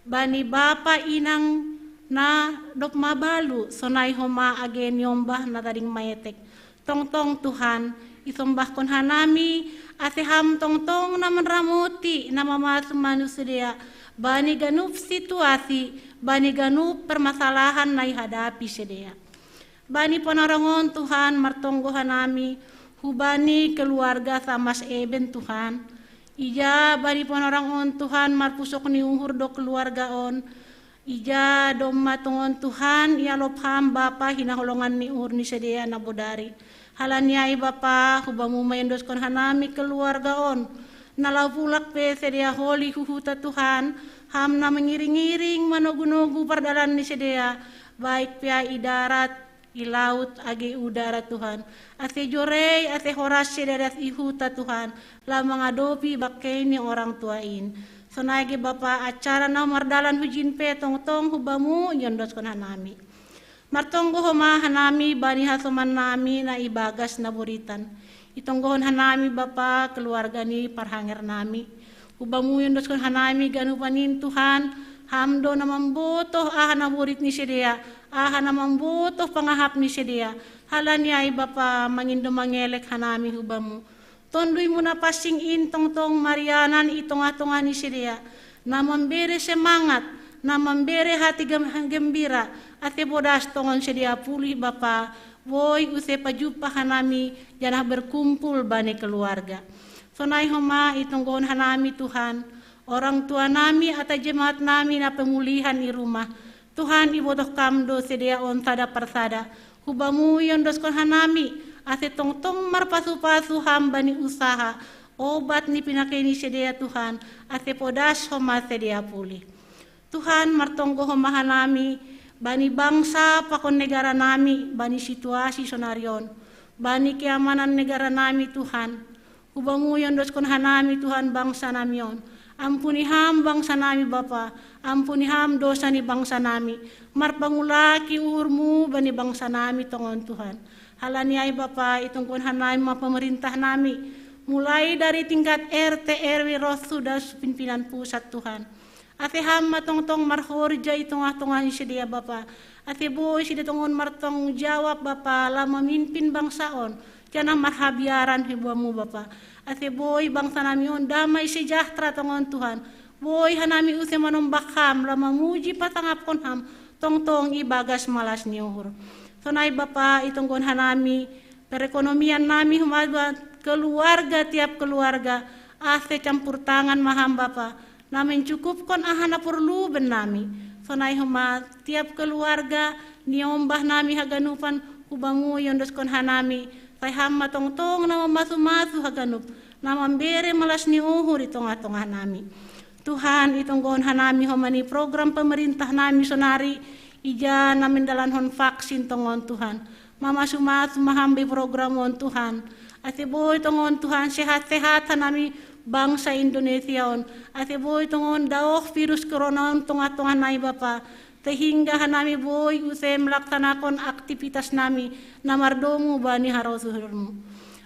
bani bapa inang na dob mabalu, sonai homa age niombah na tading maetek. Tongtong Tuhan, isombahkon hanami, ase Ham tongtong na manramoti, na mamasu-masu sidea bani ganup situasi, bani ganup permasalahan na ihadapi sidea. Bani panorang on Tuhan, martonggo hanami hubani keluarga Samas Eben Tuhan. Ija bani panorang on Tuhan, marpusok ni uhur do keluarga on. Ija domma tongon Tuhan, ialop Ham Bapa hinaholongan ni uhur ni sidea na bodari. Halani ai Bapa, hu Bamu ma iondoskon hanami keluarga on. Na laho mulak pe sidea holi hu huta Tuhan, Ham na mangiring-iring manogu-nogu pardalan ni sidea, baik pea i darat, i laut, age i udara Tuhan. Ase jorei, ase horas sidea das i huta Tuhan, laho mangadopi bangkei ni orang tua in. Sonai ge Bapa, acara na mardalan hujin pe tongtong hu Bamu iondoskon hanami. Martonggo homa hanami bani hasoman nami na i bagas naboritan. Itonggohon hanami Bapa keluarga ni parhanger nami. Hu Bamu iondoskon hanami ganupan in Tuhan, Ham do na mambotoh aha na borit ni sidea, aha na mambotoh pangahap ni sidea. Halani ai Bapa, mangindo mangelek hanami hu Bamu. TonduyMu na pansing in tongtong marianan i tongah-tongah ni sidea, na mambere semangat, na mambere hati gem-, gembira, ase bodas tongon sidea pulih Bapa, boi use pajumpa hanami, janah berkumpul bani keluarga. Sonai homa itonggohon hanami Tuhan, orang tua nami atau jemaat nami na pemulihan i rumah. Tuhan, ibotoh Kam do sidea on sada parsada. Hu Bamu iondoskon hanami, ase tongtong marpasu-pasu ham bani usaha, obat ni pinake ni sidea Tuhan, ase podas homa sidea puli. Tuhan, martonggo homa hanami bani bangsa pakon negara nami, bani situasi sonari on, bani keamanan negara nami Tuhan. Hubamu iondoskon hanami Tuhan bangsa nami on. Ampuni ham bangsa nami Bapa, ampuni ham dosa ni bangsa nami. Marpangulaki uhurmu bani bangsa nami tongon Tuhan. Halani ai Bapa, itonggon hanami ma pemerintah nami. Mulai dari tingkat R T R W ro suda pimpinan pusat Tuhan. Ase ham ma tongtong marhorja i tongah-tongah ni sidea Bapa. Ase boi sidea tongon martanggung jawab Bapa, laho mamimpin bangsa on. Janah marhabiaran hubamu Bapa. Ase boi bangsa nami on damai sejahtera tongon Tuhan. Boi hanami use manombah ham, laho mamuji pasangapkon ham, tongtong ibagas malas ni uhur. Sonai Bapa, itonggon hanami, perekonomian nami homa keluarga, tiap keluarga, ase campur tangan ma ham Bapa, na mencukupkon aha na porlu bennami. Sonai homa tiap keluarga, niombah nami haganupan, hubamu iondoskon hanami, sai ham ma tongtong na mamasu-masu haganup, na mambere malas ni uhur i tongah-tongah nami. Tuhan, itonggon hanami homa ni program pemerintah nami sonari, ija na mandalankon vaksin tongon Tuhan. Mamasu-masu ma ham be program on Tuhan. Ase boi tongon Tuhan sehat-sehat hanami bangsa Indonesia on. Ase boi tongon daoh virus corona on tongah-tongah nai Bapa. Sehingga hanami boi use melaksanakan aktivitas nami na mardomu bani harosuh uhurmu.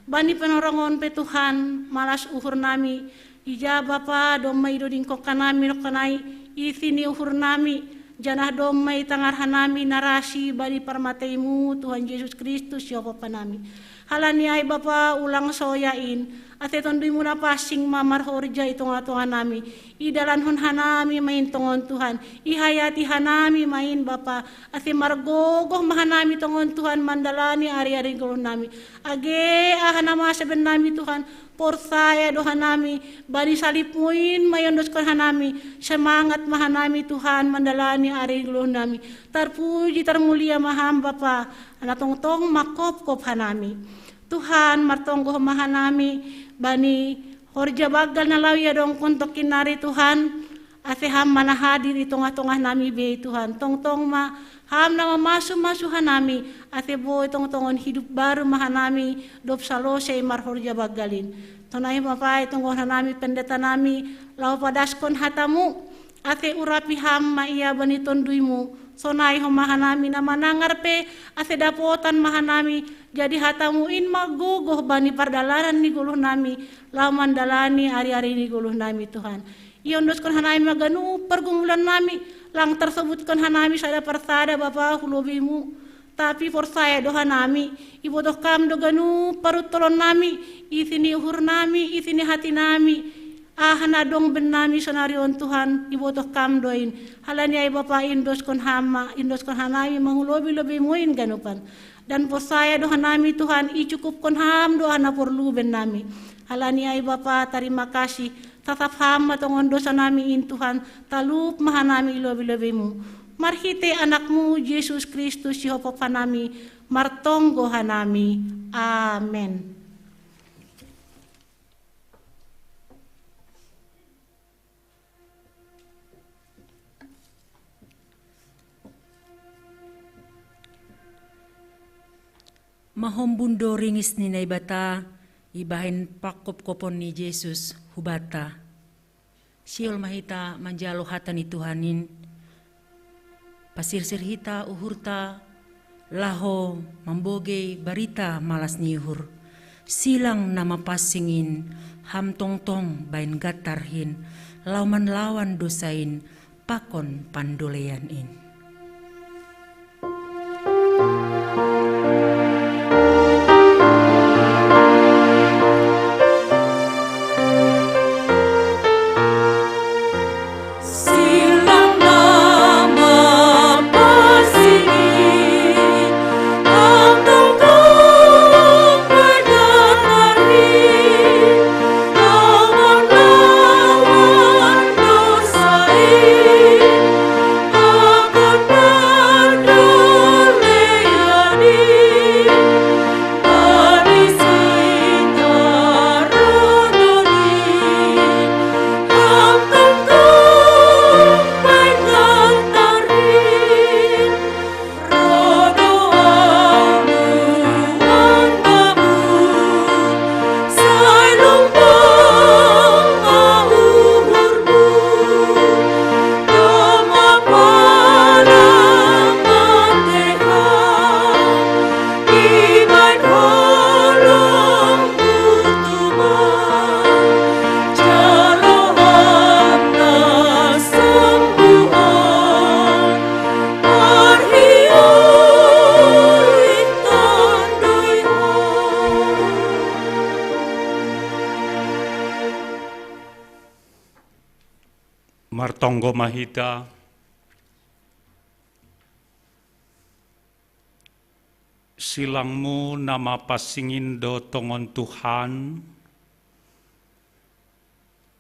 Bani panorang on pe Tuhan, malas uhur nami, ija Bapa, domma idodingkon hanami nongkanai isi ni uhur nami, janah domma itangar hanami narasi bani parmateimu Tuhan Jesus Kristus Jehova nami. Halani ai Bapa, ulang soya in, ase tonduimu na pansing ma marhorja i tongah-tongah nami, idalankon hanami ma in tongon Tuhan, ihayati hanami ma in Bapa, ase margogoh ma hanami tongon Tuhan mandalani ari-ari goluh nami. Age aha na masa bennami Tuhan, porsaya do hanami, bani salibmu in ma iondoskon hanami, semangat ma hanami Tuhan mandalani ari goluh nami. Tarpuji tarmulia ma ham Bapa, na tongtong manghophop hanami. Tuhan, martonggo ma hanami bani horja banggal na laho iadongkon tongkin nari Tuhan, ase ham ma na hadir i tongah-tongah nami be Tuhan. Tongtong ma ham na mamasu-masu hanami, ase boi tongtongon hidup baru ma hanami, dob salose marhorja banggal in. Sonai ma Bapa, itonggon hanami pendeta nami, laho padaskon hatamu, ase urapi ham ma ia bani tonduimu. Sonai homa hanami na manangar pe, ase dapotan ma hanami, jadi hatamu in ma gogoh bani pardalanan ni goluh nami, laho mandalani ari-ari ni goluh nami Tuhan. Iondoskon hanami ma ganup pargumulan nami, lang tarsobutkon hanami sada parsada Bapa hu lobeimu. Tapi porsaya do hanami, ibotoh kam do ganup paruntolon nami, isi ni uhur nami, isi ni hati nami, aha na dong bennami sonari on Tuhan, ibotoh kam do in. Halani ai Bapa, indoskon ham ma, indoskon hanami ma hu lobei-lobeimu in ganupan. Dan porsaya do hanami Tuhan, icukupkon ham do aha na porlu bennami. Halani ai Bapa, tarima kasih, sasap ham ma tongon dosa nami in Tuhan, talup ma hanami i lobei-lobeimu. Marhitei Anakmu Jesus Kristus Jehova nami, martonggo hanami. Amen. Mahombun do ringis ni Naibata ibahen panghophopon ni Jesus hubanta. Sihol ma hita manjalo hata ni Tuhan in, pasirsir hita uhurta, laho mambogei barita malas ni uhur. Silang na mapansing in, ham tongtong bahen gantar hin, laho manlawan dosa in, pakon pandolean in. Martonggo ma hita. Silangmu na mapasingindo tongon Tuhan,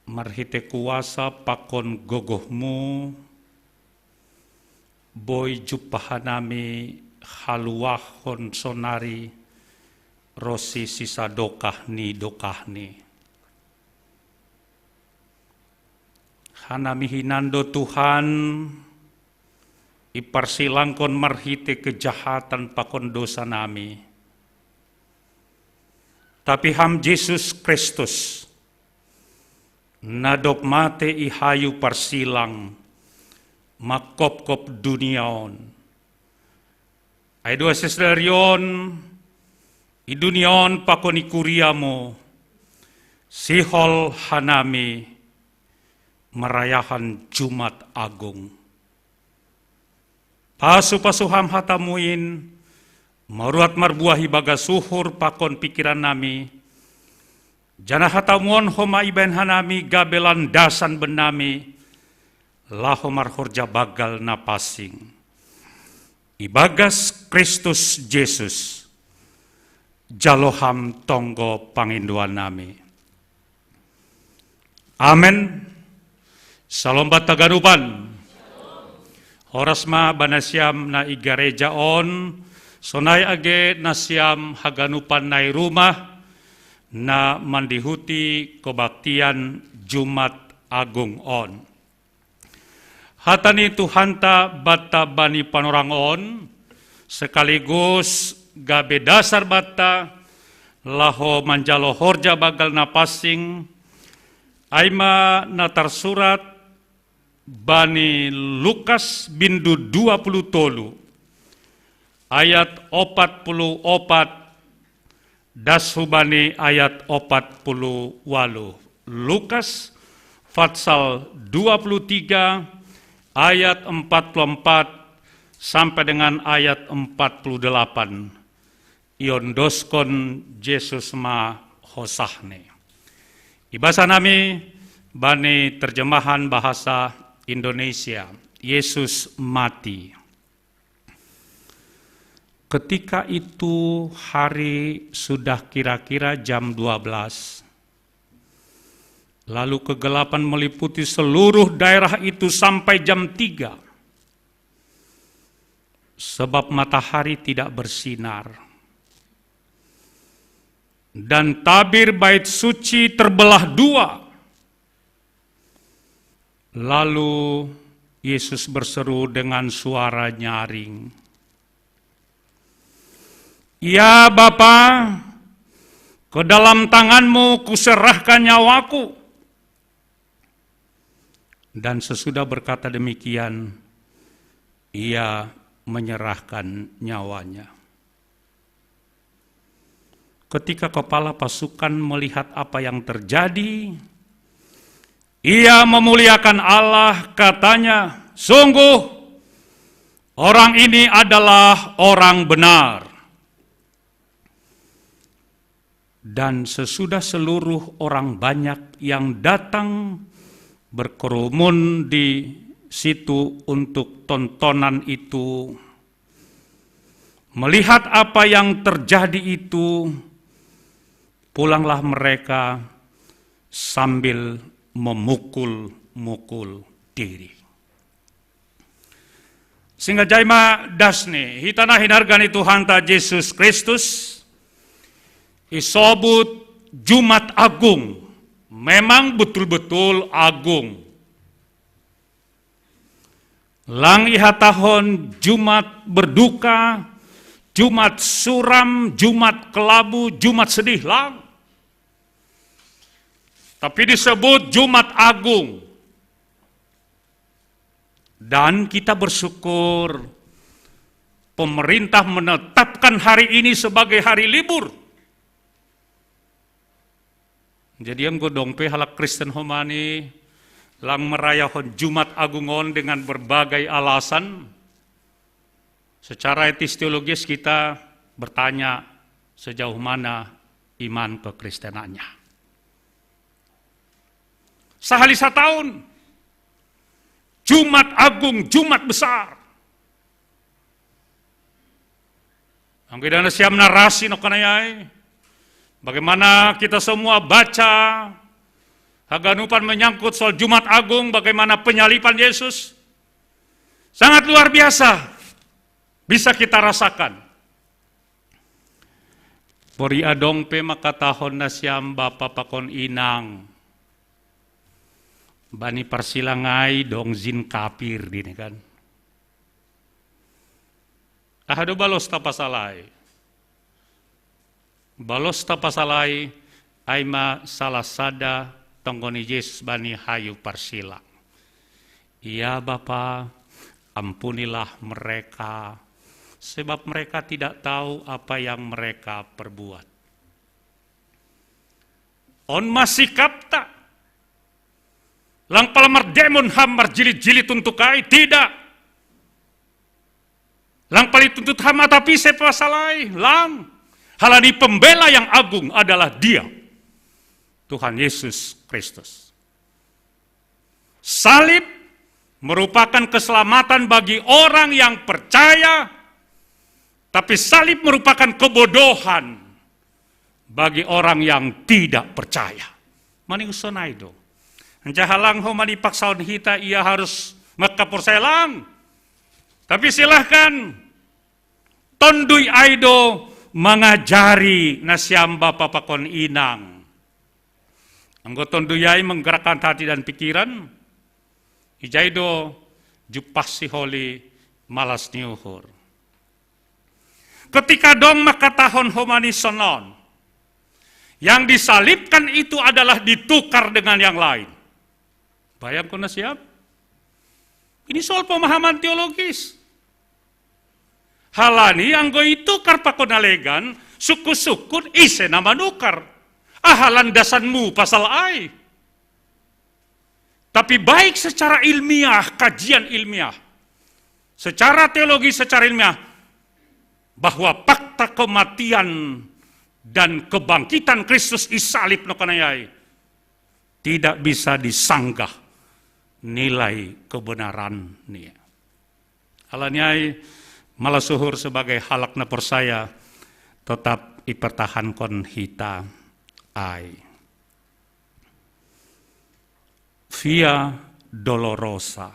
marhite kuasa pakon gogohmu, boi jumpah hanami haluahon sonari ronsi sisadokah ni dokahni. Hanami hinan do Tuhan, iparsilangkon marhite kejahatan pakon dosa nami. Tapi Ham Jesus Kristus, na dob mate i hayu parsilang, mangkopkop dunia on. Ai dua sesdarion, i dunia on pakon i kuriamu, sihol hanami marayahan Jumat Agung. Pasupasu Ham hatamu in, marurat marbuah ibagas uhur pakon pikiran nami, janah hatamu on homa ibahen hanami gabe landasan bennami, laho marhorja banggal na pansing. Ibagas Kristus Jesus, jalo Ham tonggo pangindoan nami. Amen. Salom banta haganupan. Horas ma banta nasiam na i gareja on, sonai age nasiam haganupan na i rumah, na mandihuti kebaktian Jumat Agung on. Hata ni Tuhanta banta bani panorang on, sekaligus gabe dasar banta laho manjalo horja banggal na pansing, ai ma na tarsurat bani Lukas bindu dua puluh tolu, ayat opat puluh opat das hubani ayat opat puluh waluh. Lukas pasal dua puluh tiga ayat empat puluh empat sampai dengan ayat empat puluh delapan. Iondoskon Jesus ma hosahni. Ibasa nami bani terjemahan bahasa Indonesia, Yesus mati. Ketika itu hari sudah kira-kira jam dua belas. Lalu kegelapan meliputi seluruh daerah itu sampai jam tiga. Sebab matahari tidak bersinar. Dan tabir bait suci terbelah dua. Lalu Yesus berseru dengan suara nyaring, "Ya Bapa, ke dalam tangan-Mu kuserahkan nyawaku." Dan sesudah berkata demikian, ia menyerahkan nyawanya. Ketika kepala pasukan melihat apa yang terjadi, ia memuliakan Allah, katanya, "Sungguh, orang ini adalah orang benar." Dan sesudah seluruh orang banyak yang datang berkerumun di situ untuk tontonan itu, melihat apa yang terjadi itu, pulanglah mereka sambil memukul-mukul diri. Singkat jai ma dasni, hita na hinarga ni Tuhanta Jesus Kristus, isobut Jumat Agung, memang betul-betul agung. Lang ihatahon Jumat berduka, Jumat suram, Jumat kelabu, Jumat sedih, lang. Tapi disebut Jumat Agung. Dan kita bersyukur, pemerintah menetapkan hari ini sebagai hari libur. Jadi, anggo dong pe halak Kristen homa ni lang marayahon Jumat Agung on dengan berbagai alasan, secara etis teologis kita bertanya sejauh mana iman kekristenannya. Sahali sataon, Jumat Agung, Jumat Besar. Anggo ida nasiam narasi nongkanayai, bagaimana kita semua baca haganupan menyangkut soal Jumat Agung, bagaimana penyaliban Yesus, sangat luar biasa, bisa kita rasakan. Bori adong pe mangkatahon nasiam bapa pakon inang, bani parsilang ai dong jin kapir, dini kan. Aha do balosta pasal ai? Balosta pasal ai, ai ma salah sada tonggo ni Jesus bani hayu parsilang. Ya Bapa, ampunilah mereka, sebab mereka tidak tahu apa yang mereka perbuat. On ma sikapta. Lang pala mardemon ham marjilid-jilid untuk ai, tidak. Lang pala ituntut ham atap ise pasal ai, lang. Halani pembela yang agung adalah Dia, Tuhan Yesus Kristus. Salib merupakan keselamatan bagi orang yang percaya, tapi salib merupakan kebodohan bagi orang yang tidak percaya. Mani uson ai do. Anjaha lang ho mani paksaon hita ia harus maka porsaya, lang. Tapi silahkan, Tonduy ai do mangajari nasiam bapa pakon inang. Anggo Tonduy ai menggerakkan hati dan pikiran, ijai do jumpah siholi malas ni uhur. Ketika dong mangkatahon homa ni sonon, yang disalibkan itu adalah ditukar dengan yang lain. Bayangkon nasiam? Ini soal pemahaman teologis. Halani anggo itukar pakon na legan, sungkun-sungkun ise na manukar. Aha landasanmu pasal ai? Tapi baik secara ilmiah, kajian ilmiah, secara teologi, secara ilmiah, bahwa fakta kematian dan kebangkitan Kristus i salib nongkanayai tidak bisa disanggah nilai kebenarannya. Alani ai, malas uhur sebagai halak na porsaya, tetap ipertahankon hita ai. Via Dolorosa,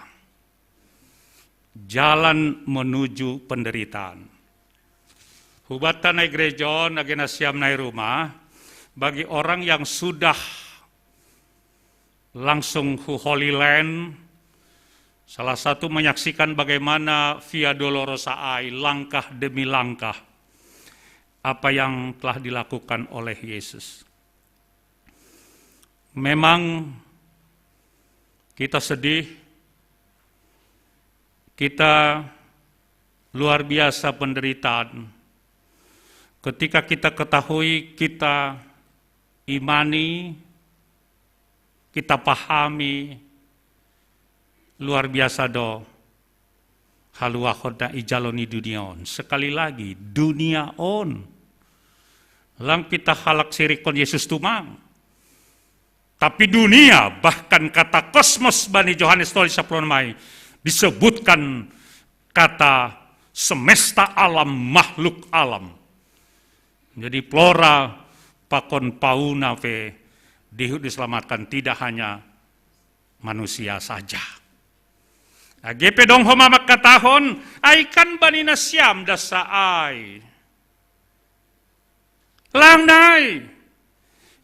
jalan menuju penderitaan. Hubatan nai gereja on, age nasiam nai rumah, bagi orang yang sudah langsung hu Holy Land, salah satu menyaksikan bagaimana Via Dolorosa ai, langkah demi langkah, apa yang telah dilakukan oleh Yesus. Memang kita sedih, kita luar biasa penderitaan. Ketika kita ketahui, kita imani, kita pahami, luar biasa do haluahon na ijalo ni dunia on. Sekali lagi, dunia on. Lang hita halak sirikkon Yesus tumang. Tapi dunia, bahkan kata kosmos bani Johannes Toli sapulo nai, disebutkan kata semesta alam, makhluk alam. Jadi flora pakon fauna pe dihut diselamatkan, tidak hanya manusia saja. Age pe dong homa mangkatahon, ai kan bani nasiam dasa ai. Lang nai,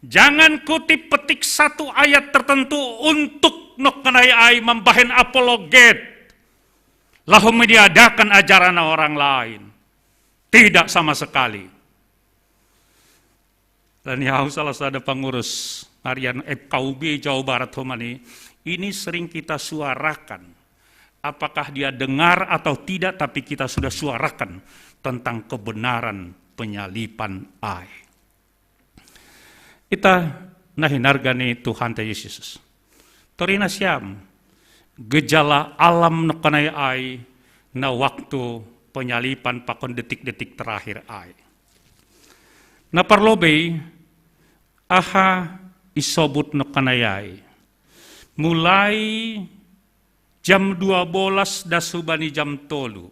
jangan kutip petik satu ayat tertentu untuk nongkanayai mambahen apologet, lalu meniadakan ajaran orang lain. Tidak sama sekali. Dan ya, salah sada pengurus harian F K U B Jawa Barat homa nai, ini sering kita suarakan. Apakah dia dengar atau tidak, tapi kita sudah suarakan tentang kebenaran penyaliban ai. Ita na hinarga ni Tuhanta Yesus. Tori nasiam, gejala alam nongkanayai na waktu penyaliban pakon detik-detik terakhir ai. Na parlobei, aha isobut nongkanayai? Mulai Jam dua belas das hubani jam tolu.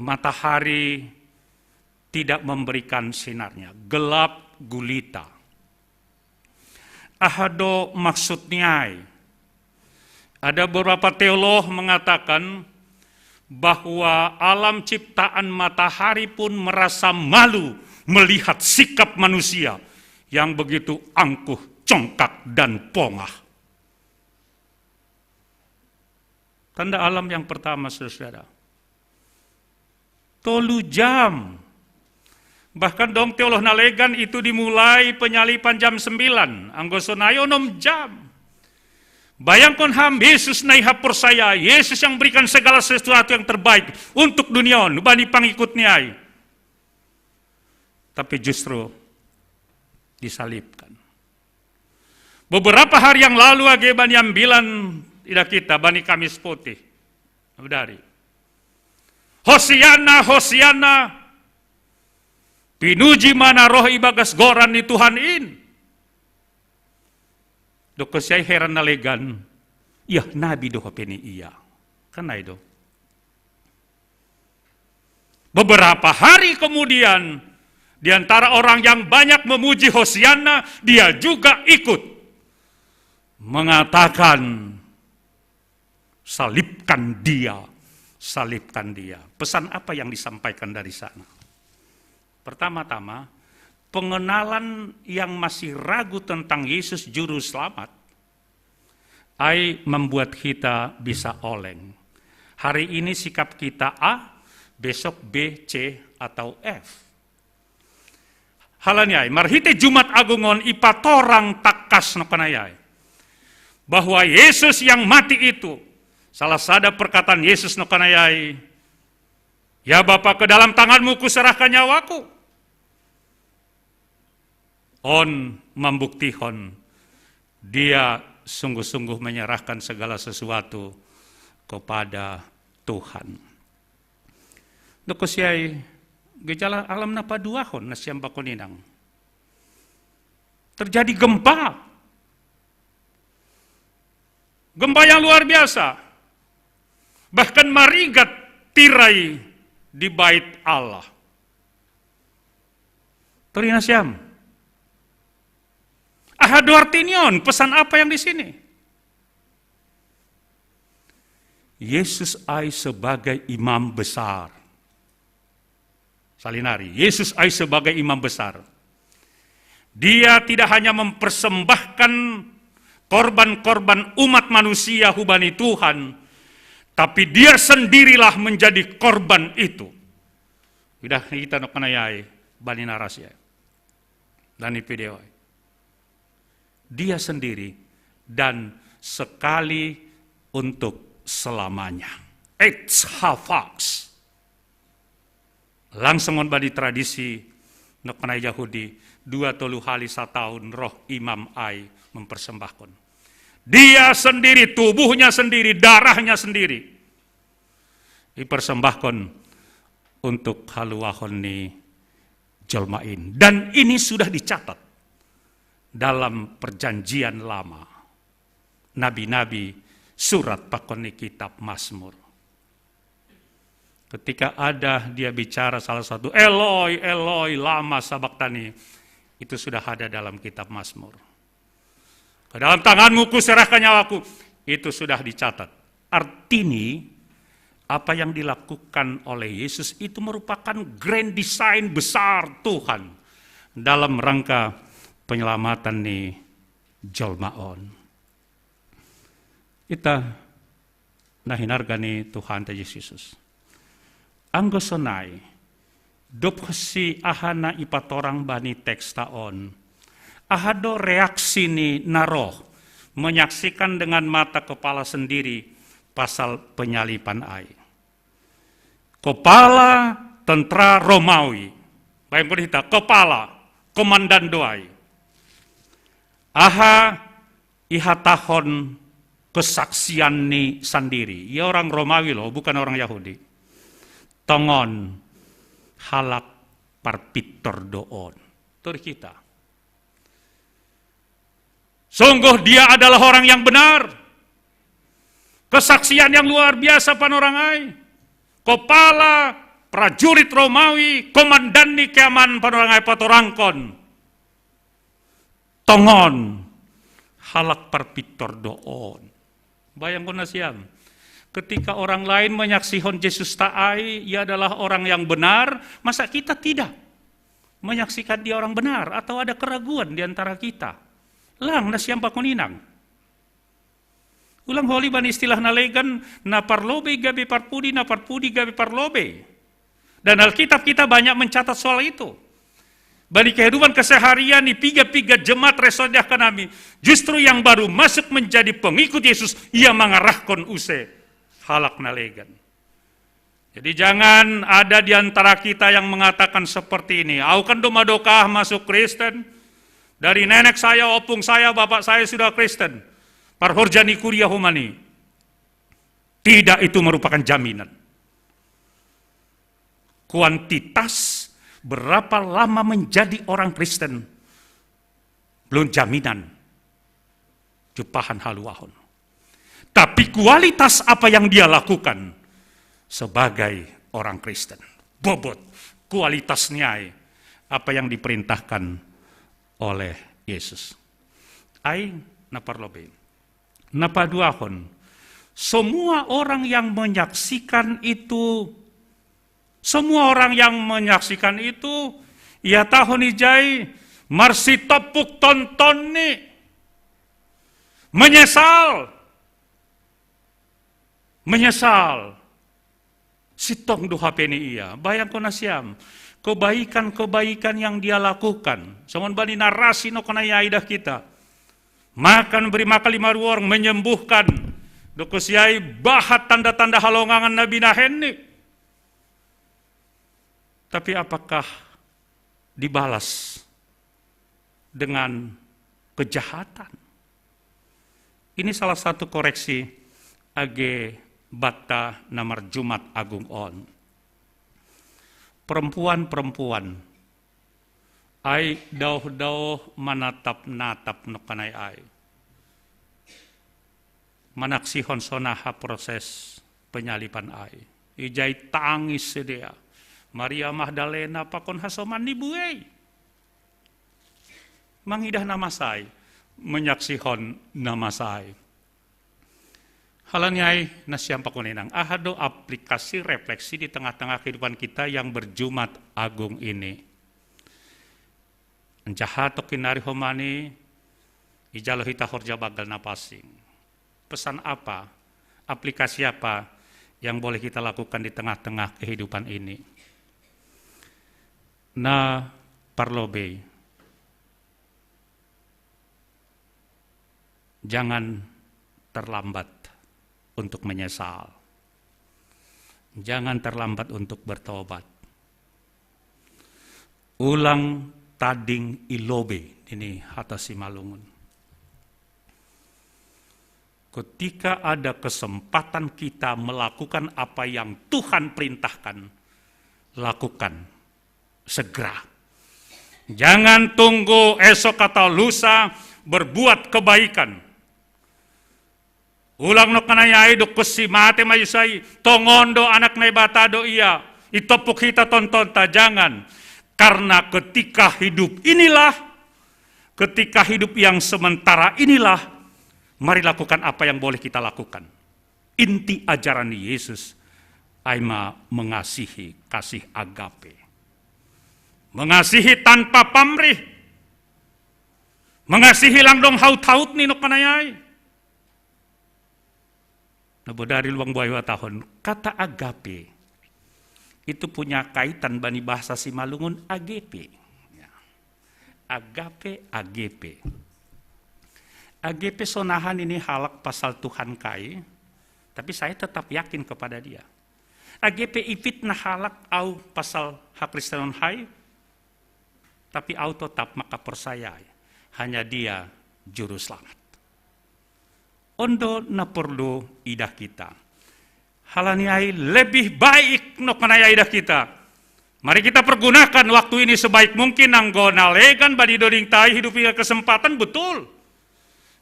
Matahari tidak memberikan sinarnya, gelap gulita. Ahado maksudnya ai. Ada beberapa teolog mengatakan bahwa alam ciptaan matahari pun merasa malu melihat sikap manusia yang begitu angkuh, congkak, dan pongah. Tanda alam yang pertama, saudara. Tolu jam. Bahkan dong teolog nalegan itu dimulai penyalipan jam sembilan. Anggo sonai onom jam. Bayangkan ham, Yesus nai haporsaya, Yesus yang berikan segala sesuatu yang terbaik untuk dunia on, bani pangikutnya ai. Tapi justru disalibkan. Beberapa hari yang lalu age bani ambilan ida kita, bani Kamis Putih. Dari. Hosiana, Hosiana. Pinuji ma na roh ibagas goran ni Tuhan in. Doko siai heran nalegan. Ia nabi do hape ni ia. Kan ai do. Beberapa hari kemudian, di antara orang yang banyak memuji Hosiana, dia juga ikut mengatakan, "Salibkan dia, salibkan dia." Pesan apa yang disampaikan dari sana? Pertama-tama, pengenalan yang masih ragu tentang Yesus Juru Selamat ai membuat kita bisa oleng. Hari ini sikap kita A, besok B, C, atau F. Halani ai, marhite Jumat Agung on ipatorang tangkas nongkanai ai bahwa Yesus yang mati itu, salah sada perkataan Yesus nongkanai ai, "Ya Bapa, ke dalam tanganmu kuserahkan nyawaku." On mambuktihon dia sungguh-sungguh menyerahkan segala sesuatu kepada Tuhan. Doko siai, gejala alam na paduahon na sian bakon inang. Terjadi gempa. Gempa yang luar biasa. Bahkan marigat tirai di bait Allah. Tolina siam. Aha do artini on? Pesan apa yang di sini? Yesus ai sebagai imam besar. Salinari, Yesus ai sebagai imam besar. Dia tidak hanya mempersembahkan korban-korban umat manusia hubani Tuhan, tapi dia sendirilah menjadi korban itu. Udah kita nongkanai ai bani narasi ai. Dan di video ai. Dia sendiri dan sekali untuk selamanya. Ex hafax. Langsung on bani tradisi nongkanai Yahudi, dua tolu hali sataon roh imam ai mempersembahkan. Dia sendiri, tubuhnya sendiri, darahnya sendiri. Dipersembahkan untuk haluahon ni jolma in. Dan ini sudah dicatat dalam perjanjian lama. Nabi-nabi, surat pakon ni kitab Mazmur. Ketika ada dia bicara salah satu, "Eloi, Eloi, lama sabachthani," itu sudah ada dalam kitab Mazmur. "Ke dalam tanganmu kuserahkan nyawaku," itu sudah dicatat. Artini, apa yang dilakukan oleh Yesus itu merupakan grand design besar Tuhan dalam rangka penyelamatan ni jolma on. Ita na hinarga ni Tuhanta Jesus. Anggo sonai, dob si aha na ipatorang bani teksta on, aha do reaksi ni na roh menyaksikan dengan mata kepala sendiri pasal penyaliban ai? Kepala tentara Romawi, bayangkon hita, kepala, komandan do ai. Aha ihatahon kesaksian ni sandiri? Ia orang Romawi lo, bukan orang Yahudi. Tongon halak parpintor do on. Turi kita. Sungguh dia adalah orang yang benar. Kesaksian yang luar biasa panorang ai. Kepala prajurit Romawi, komandan ni keamanan panorang ai patorangkon. Tongon, halak parpintor do on. Bayangkon nasiam, ketika orang lain menyaksihon Jesus ta ai, ia adalah orang yang benar, masa kita tidak menyaksikan dia orang benar atau ada keraguan di antara kita? Lang nasiam pakon inang. Ulang holi bani istilah na legan, na parlobei gabe parpudi, na parpudi gabe parlobei. Dan Alkitab kita banyak mencatat soal itu. Bani kehidupan keseharian ni piga-piga jemaat resodiah kanami, justru yang baru masuk menjadi pengikut Yesus, ia mengarahkan use halak na legan. Jadi jangan ada di antara kita yang mengatakan seperti ini, "Au kan do madokah masuk Kristen. Dari nenek saya, opung saya, bapak saya sudah Kristen. Parhorja ni kuria homani." Tidak itu merupakan jaminan. Kuantitas berapa lama menjadi orang Kristen belum jaminan jupahan haluahon. Tapi kualitas apa yang dia lakukan sebagai orang Kristen. Bobot kualitasnya ai, apa yang diperintahkan oleh Yesus. Ai na parlobei. Na paduahon, semua orang yang menyaksikan itu, semua orang yang menyaksikan itu, ia tahun ijai marsitopuk tonton ni. Menyesal. Menyesal. Sitong do hape ni ia. Bayangkon nasiam. Kebaikan-kebaikan yang dia lakukan. Songon bani narasi no kona ia idah kita. Makan, beri makan lima ribu orang, menyembuhkan. Dokosiai bahat tanda-tanda halongangan na binahen ni. Tapi apakah dibalas dengan kejahatan? Ini salah satu koreksi age banta na marjumat agung on. Perempuan-perempuan ai daoh-daoh manatap-natap nongkanai ai. Manaksihon sonaha proses penyaliban ai. Ijai tangis sidea. Maria Magdalena pakon hasoman ni buei. Mangidah na masa ai, menyaksihon na masa ai. Halani ai nasiam pakon inang, aha do aplikasi refleksi di tengah-tengah kehidupan kita yang berjumat agung ini? Jaha tokin nari homani, ijalo hita horja banggal na pansing. Pesan apa, aplikasi apa yang boleh kita lakukan di tengah-tengah kehidupan ini? Na parlobei, jangan terlambat untuk menyesal. Jangan terlambat untuk bertobat. Ulang tading i lobei, ini hata Simalungun. Ketika ada kesempatan kita melakukan apa yang Tuhan perintahkan, lakukan segera. Jangan tunggu esok atau lusa berbuat kebaikan. Ulang nongkanai ai, dokkon si mate ma Yesus ai, tongon do Anak Naibata do Ia, itopuk hita tontonta, jangan. Karena ketika hidup inilah, ketika hidup yang sementara inilah, mari lakukan apa yang boleh kita lakukan. Inti ajaran Yesus ai ma mengasihi, kasih agape. Mengasihi tanpa pamrih. Mengasihi lang dong haut-haut ni nongkanai ai. Nah, bodari luang buai watahon, kata agape itu punya kaitan bani bahasa Simalungun A G P. Ya. Agape, A G P. A G P sonaha nini halak pasal Tuhan kai, tapi saya tetap yakin kepada Dia. A G P ipitna halak au pasal hakristenon hai, tapi au tetap maka porsaya, hanya Dia juru selamat. On do na porlu idah kita. Halani ai lebih baik nongkanai ai idah kita. Mari kita pergunakan waktu ini sebaik mungkin, anggo na legan bani doding ta i hidup ia kesempatan, betul.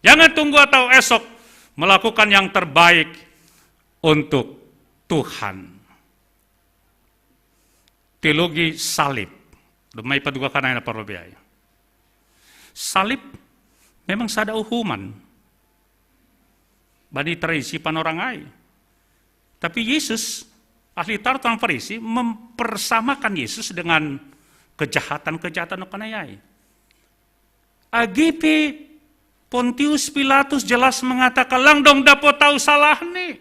Jangan tunggu atau esok melakukan yang terbaik. untuk Tuhan. Teologi salib. Dumai paduga kana na parobei. Salib memang sada uhuman bani tradisi panorangai. Tapi Yesus, ahli Taurat, orang Farisi, mempersamakan Yesus dengan kejahatan-kejahatan kanayai. Agipi Pontius Pilatus jelas mengatakan, "Lang dong dapot tahu salah ni.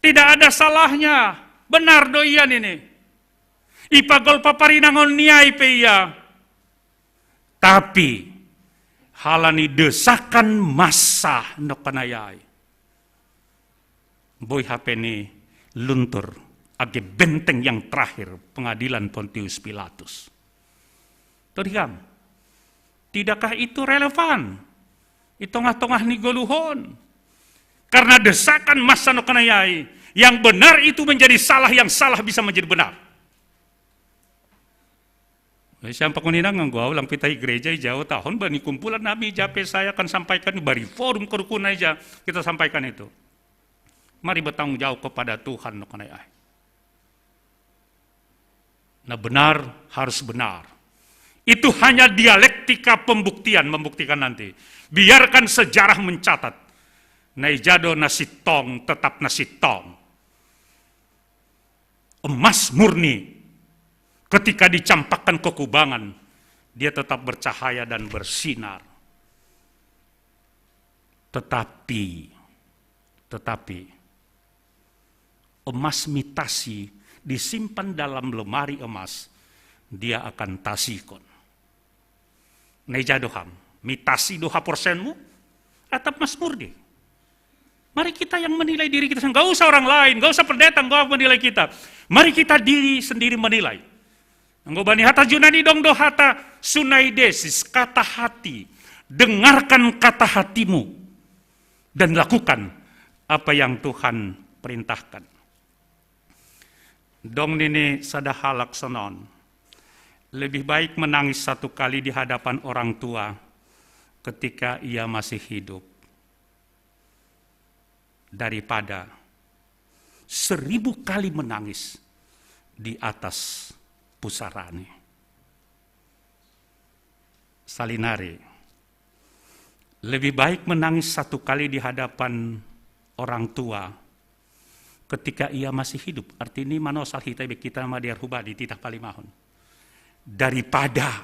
Tidak ada salahnya. Benar do ia nini. Ipagol paparinangon niai pe ia." Tapi halani desakan massa no kanayai, boi hape ni luntur age benteng yang terakhir pengadilan Pontius Pilatus. Todikam, tidakkah itu relevan di tongah-tongah ni goluhon? Karena desakan massa no kanayai, yang benar itu menjadi salah, yang salah bisa menjadi benar. Siam pakuninang nganggo au lang pitahi gereja ijau tahun bani kumpulan nami jape saya akan sampaikan bari forum kerukunan aja kita sampaikan itu. Mari bertanggung jawab kepada Tuhan no kanayai. Nah, benar harus benar. Itu hanya dialektika pembuktian, membuktikan nanti. Biarkan sejarah mencatat. Nah, ijado nasitong, tetap nasitong. Emas murni, ketika dicampakkan ke kubangan, dia tetap bercahaya dan bersinar. Tetapi, tetapi, emas mitasi disimpan dalam lemari emas, dia akan tasikon. Nah, ijado ham, mitasi do haporseaonmu, atap emas murni. Mari kita yang menilai diri kita sendiri. Nggak usah orang lain, nggak usah pendeta, nggak menilai kita. Mari kita diri sendiri menilai. Nggak bani hata Junani dong do hata sunaidesis, kata hati. Dengarkan kata hatimu dan lakukan apa yang Tuhan perintahkan. Dong nini sada halak sonon, lebih baik menangis satu kali di hadapan orang tua ketika ia masih hidup daripada seribu kali menangis di atas pusarani. Salinari, lebih baik menangis satu kali di hadapan orang tua ketika ia masih hidup. Artinya manosal hita ibe kita nama dia ruba di titah palimahon. Daripada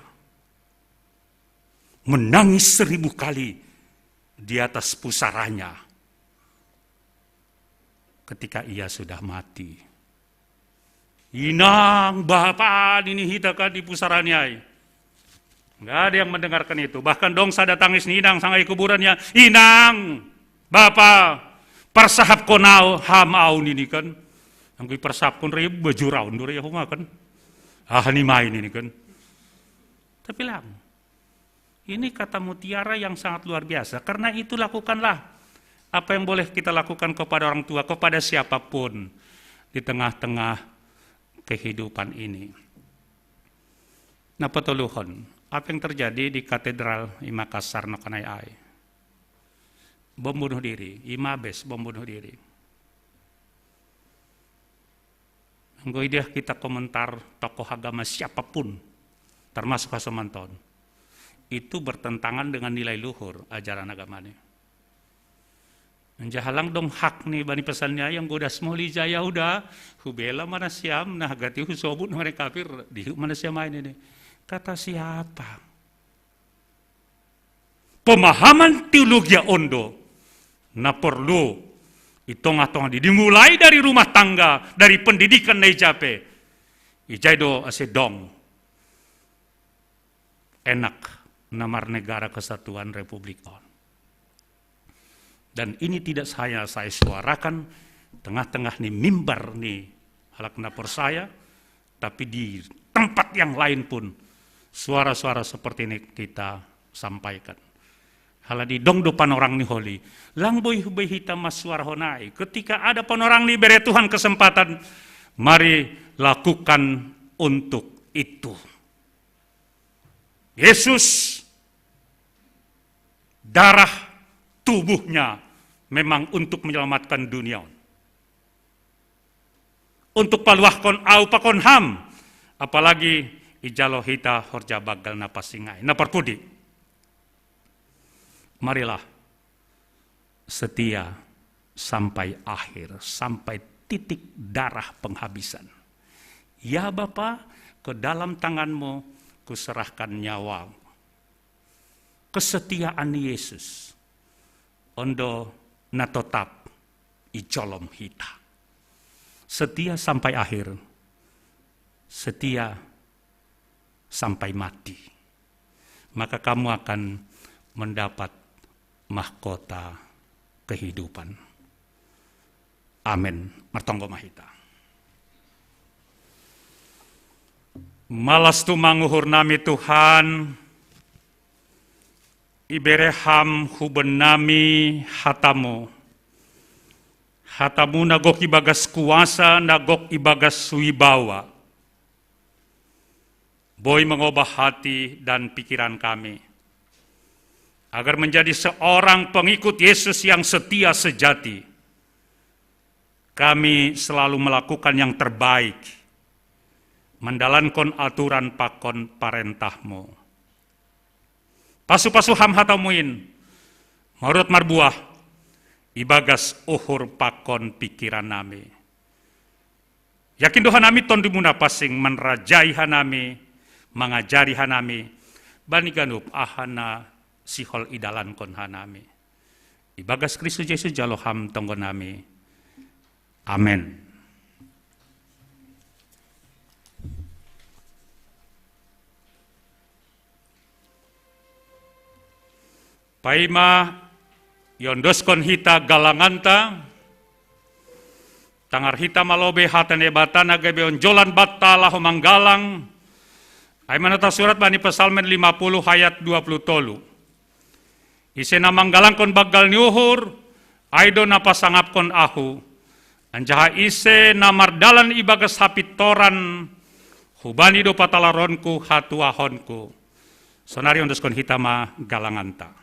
menangis seribu kali di atas pusaranya ketika ia sudah mati. Inang, bapa, nini hita kan di pusarani ai. Nggak ada yang mendengarkan itu. Bahkan dong sada tangis ni inang sanga i kuburannya. Inang, bapa, parsahapkon au, ham au nini kan. Anggo iparsahapkon re bajuraon do re homa kan. Ah, ni mai nini kan. Tapi lang, ini kata mutiara yang sangat luar biasa. Karena itu lakukanlah apa yang boleh kita lakukan kepada orang tua, kepada siapapun di tengah-tengah kehidupan ini. Nah, patoluhon, apa yang terjadi di katedral i Makassar no kanayai? Bom bunuh diri, i mabes bom bunuh diri. Anggo idia kita komentar tokoh agama siapapun, termasuk hasomanton, itu bertentangan dengan nilai luhur ajaran agama ni. Manjahalang dong hak ni bani pesan ni ayang godas moli jaya udah, hubela mana siam, nah gati husobut mana kafir, dihuk mana siam ini. Kata siapa? Pemahaman teologia ondo na perlu i tongah-tongah di, dimulai dari rumah tangga, dari pendidikan na ijape. Ijai do ase dong enak na marnegara kesatuan republik on. Dan ini tidak saya, saya suarakan tengah-tengah ni mimbar ni halak na porsaya, tapi di tempat yang lain pun suara-suara seperti ini kita sampaikan. Halani dong do panorang ni holi, lang boi hita masuara honai. Ketika ada panorang ni bere Tuhan kesempatan, mari lakukan untuk itu. Yesus, darah tubuhnya memang untuk menyelamatkan dunia. Untuk paluahkon au pakon ham, apalagi ijalo hita horja banggal na pasingai. Na parpudi. Marilah setia sampai akhir, sampai titik darah penghabisan. Ya Bapa, ke dalam tanganmu kuserahkan nyawa. Kesetiaan Yesus ondo na totap ijolom hita. Setia sampai akhir, setia sampai mati. Maka kamu akan mendapat mahkota kehidupan. Amin. Martonggo ma hita. Malas tumang uhur nami Tuhan, ibere ham huben nami hatamu. Hatamu na gok ibagas kuasa, na gok ibagas wibawa. Boi mengubah hati dan pikiran kami. Agar menjadi seorang pengikut Yesus yang setia sejati. Kami selalu melakukan yang terbaik. Mandalankan aturan pakon parentahmu. Pasu-pasu ham hatamuin. Marot marbuah. Ibagas uhur pakon pikiran nami. Yakin do hanami Tondumu na pansing manrajai hanami, mangajari hanami, bani ganup aha na sihol idalankon hanami. Ibagas Kristus Jesus jalo ham tonggo nami. Amen. Paima iondoskon hita galanganta, tangar hita malobe hata ni Debata na gabe onjolan banta laho manggalang. Ai ma na tarsurat bani Psalmen lima puluh ayat dua puluh tolu. Ise na manggalangkon banggal ni uhur, ai do na pasangapkon ahu. Anjaha ise na mardalan ibagas hapintoran, hubani do patalaronku hatuahonku. Sonari ondoskon hita ma galanganta.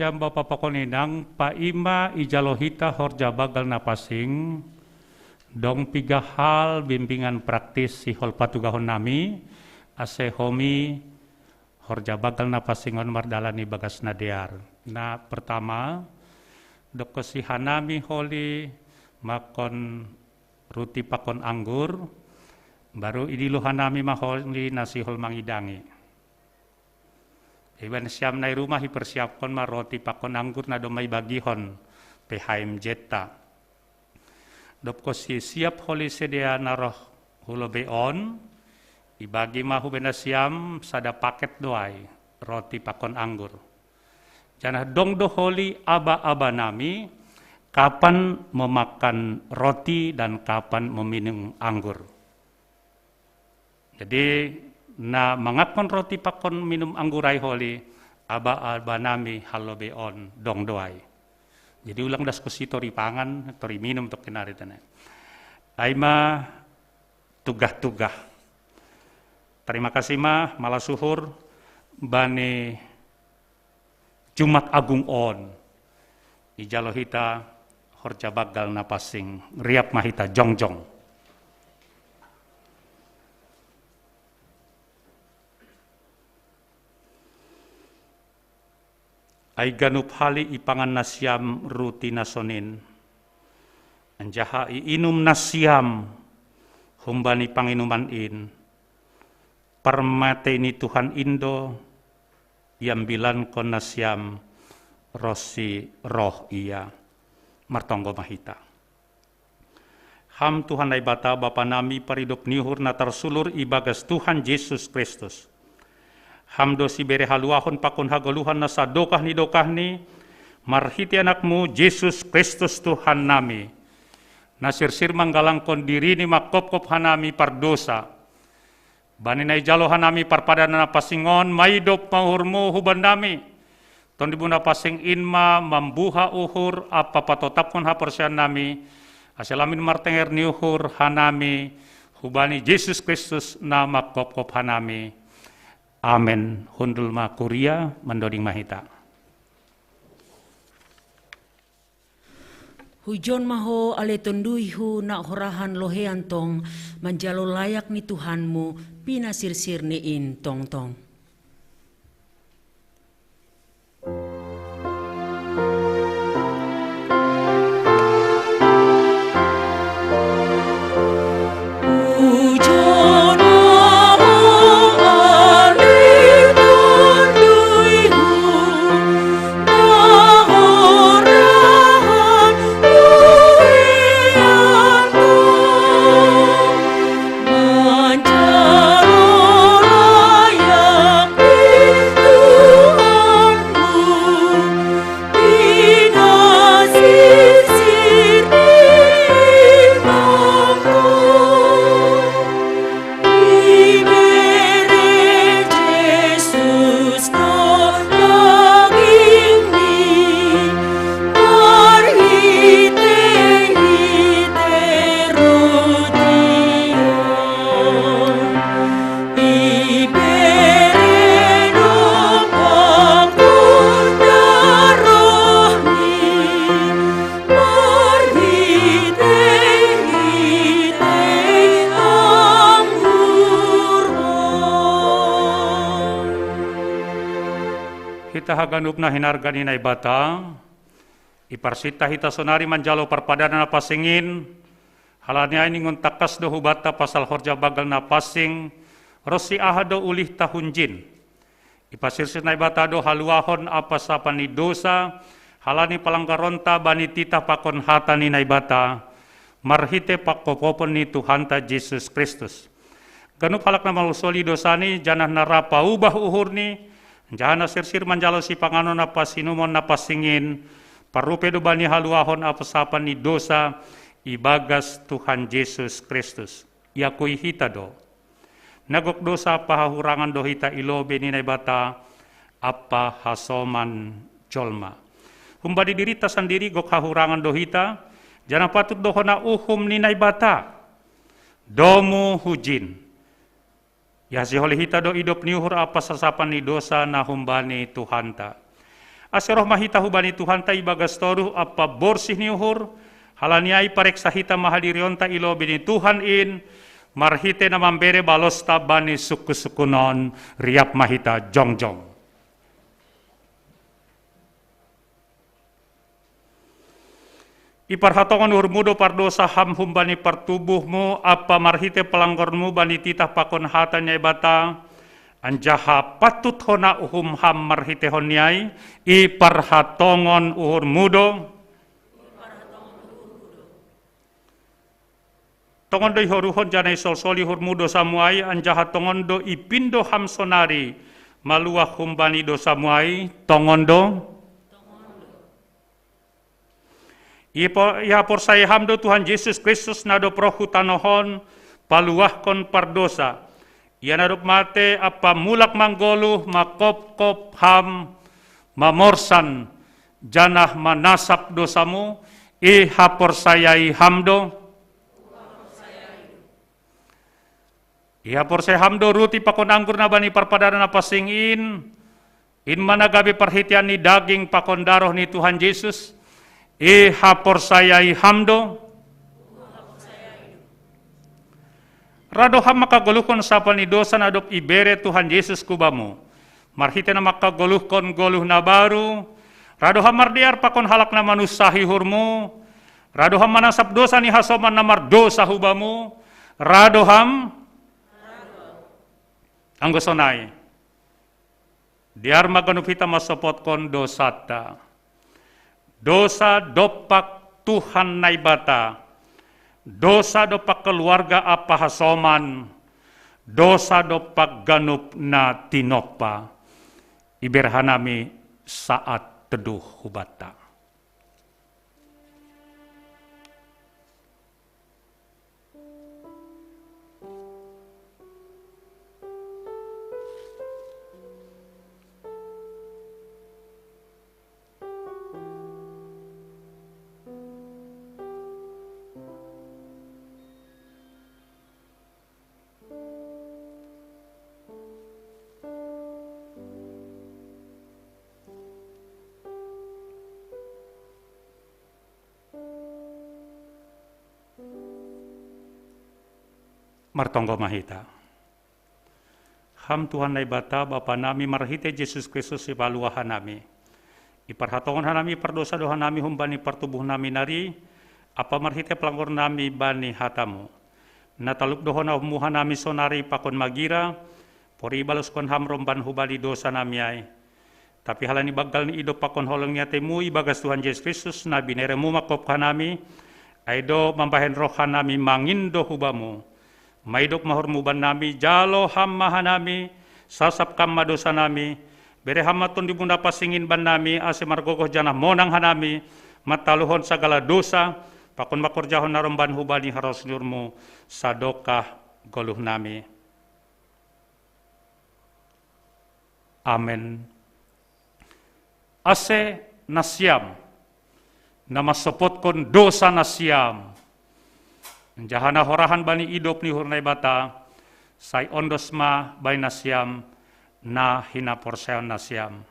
Siam bapa pakon inang, paima ijalo hita horja bagal na pansing, dong piga hal bimbingan praktis sihol patugahon nami, ase hami horja bagal na pansing on mardalan ibagas na dear. Na pertama, dokkon sihanami holi makan roti pakon anggur, baru idilo hanami ma holi na sihol mangidangi. Iban siam na i rumah ipersiapkon ma roti pakon anggur na domma ibagihon P H M Z-ta. Dob kosisiap holi sidea na roh hu lobei on, ibagi ma hubani nasiam sada paket do ai, roti pakon anggur. Janah dong do holi aba-aba nami, kapan memakan roti dan kapan meminum anggur. Jadi, na mangankon roti pakon minum anggur ai holi, aba-aba nami hallobei on dong do ai. Jadi ulang das kosi tori pangan, tori minum tokkin ari tene. Ai ma tugah-tugah. Terima kasih ma, malas uhur, bani Jumat Agung on. Ijalo hita horja bagal na pansing, riap ma hita jongjong. Ai ganup hali ipangan nasiam roti na sonin, anjaha iinum nasiam humbani panginuman in, parmatei ni Tuhan in do iambilankon nasiam ronsi roh ia. Martonggo ma hita. Ham Tuhan Naibata, Bapa nami paridop ni uhur na tarsulur ibagas Tuhan Jesus Kristus. Ham do sibere haluahon pakon hagoluhan na sadokah ni dokahni, marhitei Anakmu Jesus Kristus Tuhan nami, na sirsir manggalangkon dirini manghophop hanami pardosa. Bani na ijalo hanami parpadanan na pansing on, maidop ma uhurmu hubannami. Tondimu na pansing in ma mambuha uhur ampa patotapkon haporseaonnami, ase lamin martenger ni uhur hanami hubani Jesus Kristus na manghophop hanami. Amen. Hundul ma kuria, mandoding ma hita. Hujon ma ho ale tonduyhu na horahan loheian tong, manjalo layak ni Tuhanmu, pinasirsirni in tongtong. Hita haganup na hinarga ni Naibata, iparsinta hita sonari manjalo parpadanan na pansing in, halani ai ningon tangkas do hubanta pasal horja bagal na pansing, ronsi aha do ulihta hunjin. Ipasirsir Naibata do haluahon ampa sapan ni dosa, halani palanggaronta bani titah pakon hata ni Naibata, marhitei panghophopon ni Tuhanta Jesus Kristus. Ganup halak na marhusoli dosani, janah na ra paubah uhurni, anjaha na sirsir manjalo sipanganon ampa sinumon na pansing in, parrupei do bani haluahon ampa sapan ni dosa ibagas Tuhan Jesus Kristus. Iakui hita do. Na gok dosa ampa hahurangan do hita i lobei ni Naibata ampa hasoman jolma. Humbani dirinta sandiri gok hahurangan do hita, janah patut do hona uhum ni Naibata. Domu hujin. Iasiholi hita do idop ni uhur ampa sasapan ni dosa na humbani Tuhanta. Ase roh ma hita hubani Tuhanta ibagas toruh ampa borsih ni uhur, halani ai pareksa hita ma hadirionta i lobei ni Tuhan in, marhitei na mambere balosta bani sungkun-sungkun on. Riap ma hita jongjong. Iparhatongon uhurmu do pardosa ham humbani partubuhmu ampa marhitei palanggormu bani titah pakon hata ni Naibata, anjaha patut hona uhum ham marhiteihon ni ai, iparhatongon uhurmu do. Tongon do ihoruhon janah isolsoli uhurmu dosamu ai, anjaha tongon do ipindo ham sonari maluah humbani dosamu ai, tongon do. Ipo-, ihaporsayai ham do Tuhan Jesus Kristus na dob roh hu tanoh on paluahkon pardosa. Ia na dob mate ampa mulak manggoluh mangkopkop ham mamorsan janah manasap dosamu, ihaporsayai ham do. Ihaporsayai ham do ruti pakon anggur na bani parpadanan na pansing in, in ma na gabe parhitean ni daging pakon daroh ni Tuhan Jesus, ihaporsayai ham do. Rado ham mangkagoluhkon sapal ni dosa na dob ibere Tuhan Jesus hu bamu. Marhitei na mangkagoluhkon goluh na baru, rado ham mardear pakon halak na manusah uhurmu, rado ham manasap dosa ni hasoman na mardousa hu bamu, rado ham. Anggo sonai, dear ma ganup hita mansopotkon dousanta. Dousa dompak Tuhan Naibata, dousa dompak keluarga ampa hasoman, dousa dompak ganup na tinompa. Ibere hanami saat teduh hubanta. Martonggo ma hita. Ham Tuhan Naibata, Bapa nami, marhitei Jesus Kristus Sipaluah hanami, iparhatongon hanami pardosa dosa nami humbani partubuh nami nari, ampa marhitei palanggor nami bani hatamu. Na talup do hona uhummu hanami sonari pakon magira, pori ibaloskon ham romban hubani dosa nami ai. Tapi halani banggal ni idop pakon holong ni ateimu ibagas Tuhan Jesus Kristus, na bineremu mangkopkop hanami, ai do mambahen roh hanami mangindo hu bamu. Maidop ma uhurmu bannami, jalo ham ma hanami, sasap kam ma dosa nami, bere ham ma Tonduimu na pansing in bannami, ase margogoh janah monang hanami, mantaluhon sagala dosa, pakon mangkorjahon na romban hubani harorosan ni uhurmu, sadokah goluh nami. Amen. Ase nasiam, na mansopotkon dosa nasiam, anjaha na horahan bani idop ni uhur Naibata, sai ondos ma bani nasiam na hinaporsayaon nasiam.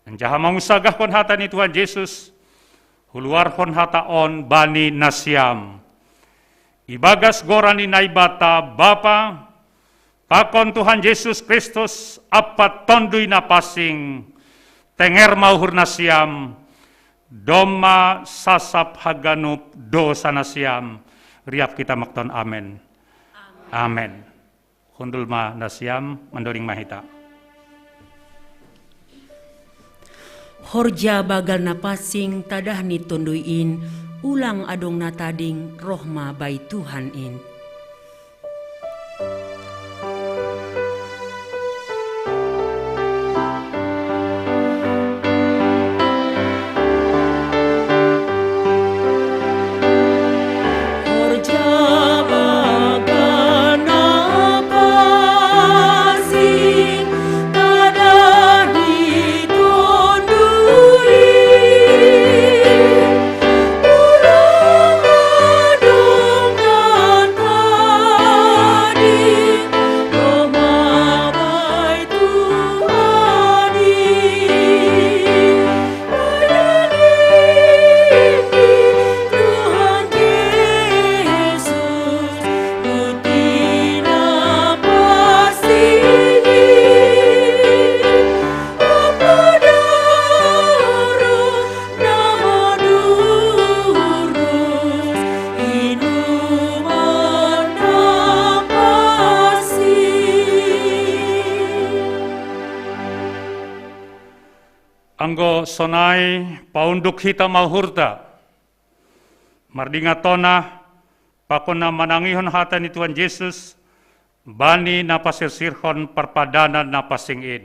Anjaha mangunsagahkon hata ni Tuhan Jesus, huluarhon hata on bani nasiam. Ibagas goran ni Naibata Bapa, pakon Tuhan Jesus Kristus, ampa Tonduy Na Pansing, tenger ma uhur nasiam, domma sasap haganup dosa nasiam. Riap kita mangkatahon amen. Amen. Hundul ma nasiam, mandoding ma hita. Horja banggal na pansing tadah ni Tonduy in, ulang adong na tading, roh ma bai Tuhan in. Anggo sonai paunduk hita ma uhurta, mardingat hona pakon na manangihon hata ni Tuhan Jesus bani na pasirsirhon parpadanan na pansing in.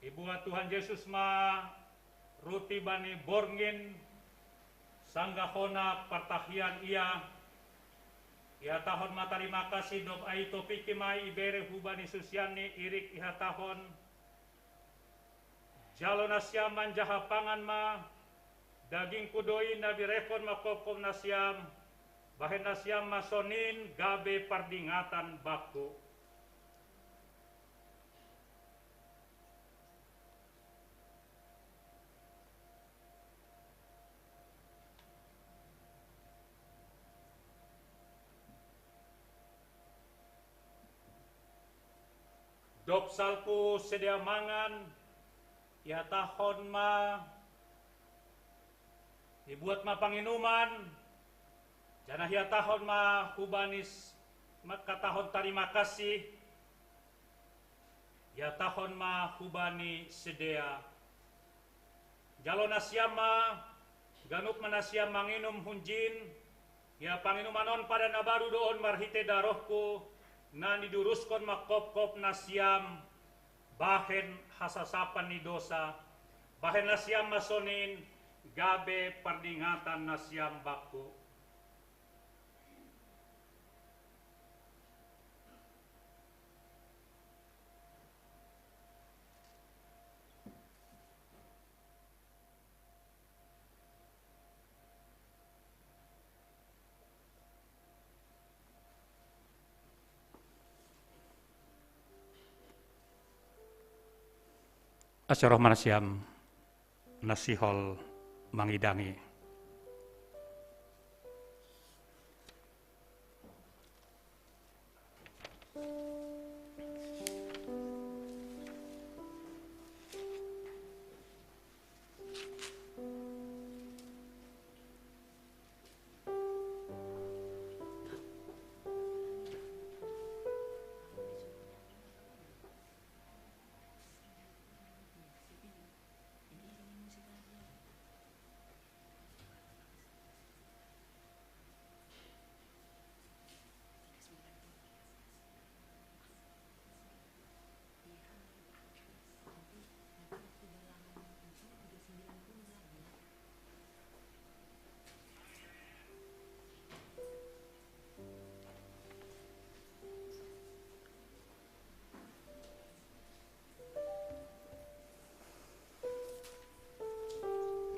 Ibuat Tuhan Jesus ma ruti bani borngin, sanggah hona partahian ia, ihatahon ma tarima kasih, dob ai topiki ma ibere hubani susianni, irik ihatahon: Jalo nasiam manjaha pangan ma, dagingku do i na iberehon mangkopkop nasiam, bahen nasiam ma sonin gabe pardingatan bangku. Dob salpu sidea mangan, ihatahon ma: Ibuat ma panginuman, janah ihatahon ma hubani s-, mangkatahon tarima kasih, ihatahon ma hubani sidea: Jalo nasiam ma, ganup ma nasiam manginum hunjin, ia panginuman on padan na baru do on marhitei darohku, na niduruskon mangkopkop nasiam bahen hasasapan ni dosa. Bahen nasiam ma sonin gabe pardingatan nasiam bangku. Ase roh ma nasiam na sihol mangidangi.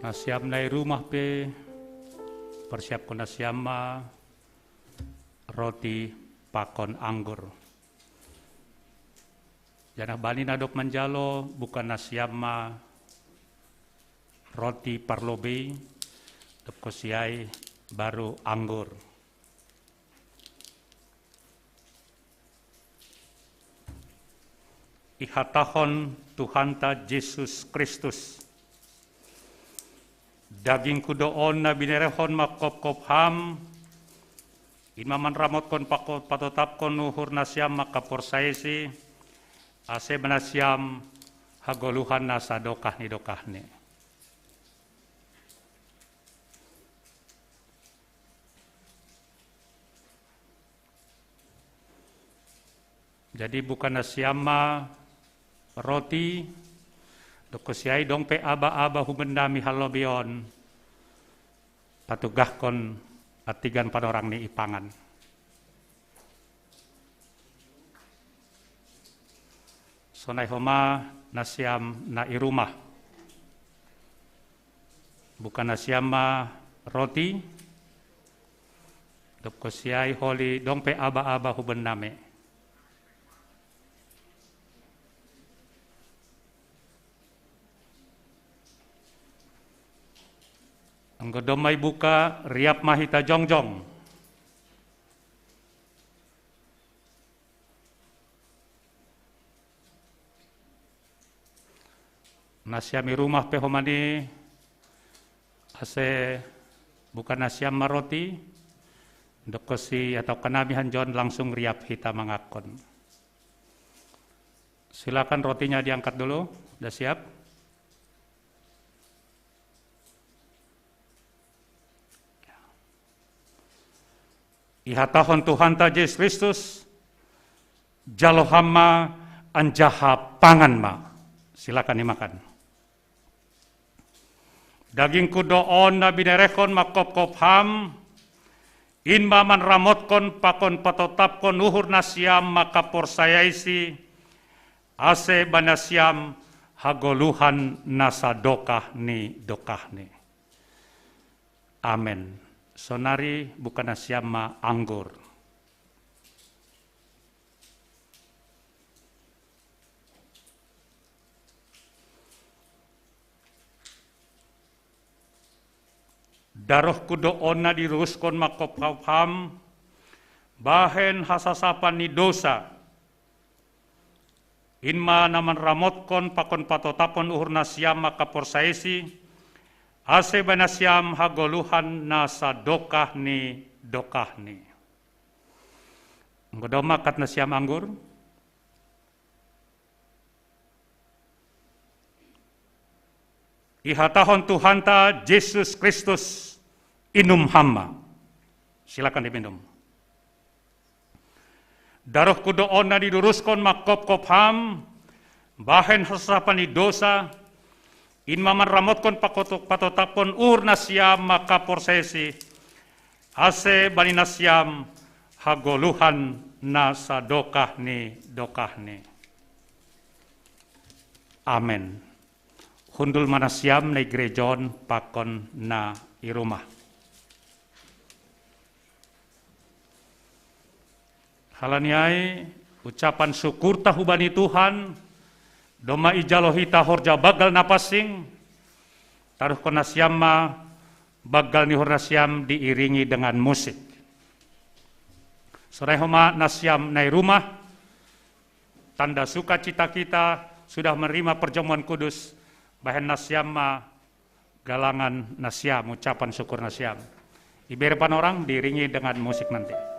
Nasiam na i rumah pe, parsiapkon nasiam ma roti pakon anggur. Janah bani na dob manjalo, buka nasiam ma roti parlobei, dob konsi ai baru anggur. Ihatahon Tuhanta Jesus Kristus: Dagingku do on na binerehon mangkopkop ham, in ma manramotkon pako-, patotapkon uhur nasiam mangkaporsayaisi, ase bani nasiam hagoluhan na sadokah ni dokahni. Jadi buka nasiam ma roti, dob konsi ai dong pe aba-aba humbani nami halobei on, patugahkon antigan panorangni ipangan. Sonai homa nasiam na i rumah. Buka nasiam ma roti, dob konsi ai holi dong pe aba-aba humbani nami. Anggo domma ibuka, riap ma hita jongjong. Nasiam i rumah pe homa ni, ase buka nasiam ma roti, Dokosi atau kanami hanjon langsung riap hita mangakon. Silakan rotinya diangkat dulu, udah siap? Ihatahon Tuhanta Jesus Kristus, jalo hama anjaha pangan ma. Silakan dimakan. Dagingku do on na binerehon mangkopkop ham, in ma manramotkon pakon patotapkon uhur nasiam mangkaporsayai si, ase bani nasiam hagoluhan na sadokah ni dokahni. Amen. Sonari buka nasiam ma anggur. Darohku do on na diruruskon mangkopkop ham, bahen hasasapan ni dosa. In ma na manramotkon pakon patotapon uhur nasiam mangkaporsayai si, ase bani nasiam hagoluhan na sadokah ni dokahni. Anggo domma angkat nasiam anggur. Ihatahon Tuhanta Jesus Kristus, inum ham ma. Silakan diminum. Darohku do on na diduruskon mangkopkop ham, bahen hasasapan ni dosa, in ma manramotkon pakotok-, patotapkon uhur nasiam mangkaporsayai si, ase bani nasiam hagoluhan na sadokah ni dokahni. Amen. Hundul ma nasiam na i gereja on pakon na i rumah. Halani ai, ucapan syukurta hubani Tuhan, domma ijalo hita horja banggal na pansing, taruhkon nasiam ma banggal ni uhur nasiam diiringi dengan musik. Sonai homa nasiam na i rumah, tanda sukacita kita sudah menerima perjamuan kudus, bahen nasiam ma galangan nasiam, ucapan syukur nasiam. Ibere panorang diiringi dengan musik nanti.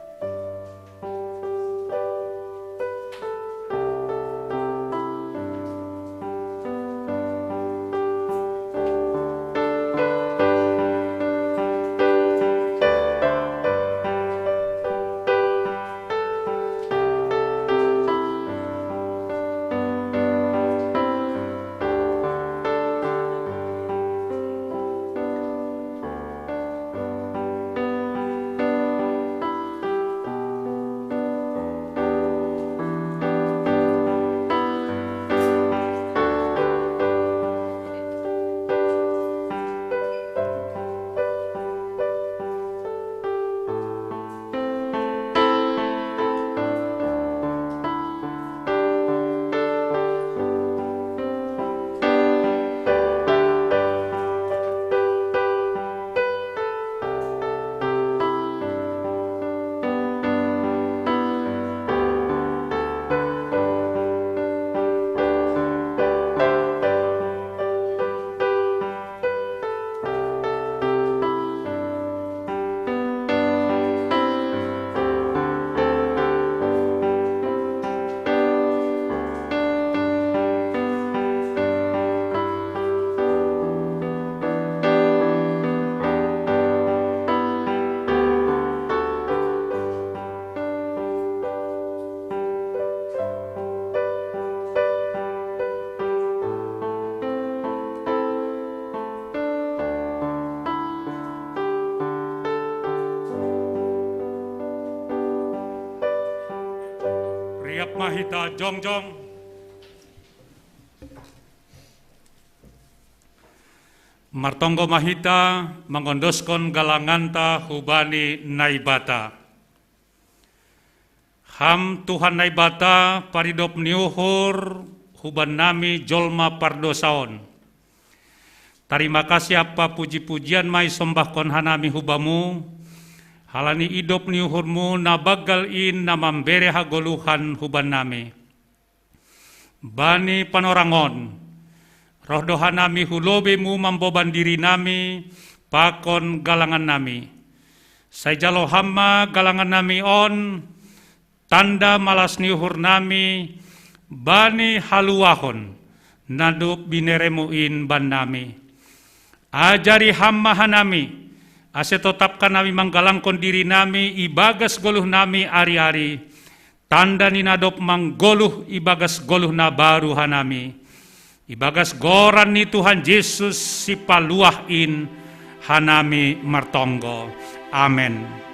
Riap ma hita jongjong. Martonggo ma hita mangondoskon galanganta hubani Naibata. Ham Tuhan Naibata, paridop ni uhur hubannami jolma pardosa on. Tarima kasih ampa puji-pujian ma isombahkon hanami hu Bamu, halani idop ni uhurMu na banggal in na mambere hagoluhan hubannami. Bani panorang on, roh do hanami hu lobeiMu mamboban dirinami pakon galangannami. Sai jalo hamma galangan nami on, tanda malas ni uhur nami, bani haluahon, na dob bineremu in bannami. Ajari hamma hanami, ase totapkan nami manggalangkon diri nami ibagas goluh nami ari-ari, tanda ni na dob manggoluh ibagas goluh na baru hanami. Ibagas goran ni Tuhan Jesus si paluah in hanami martonggo. Amen.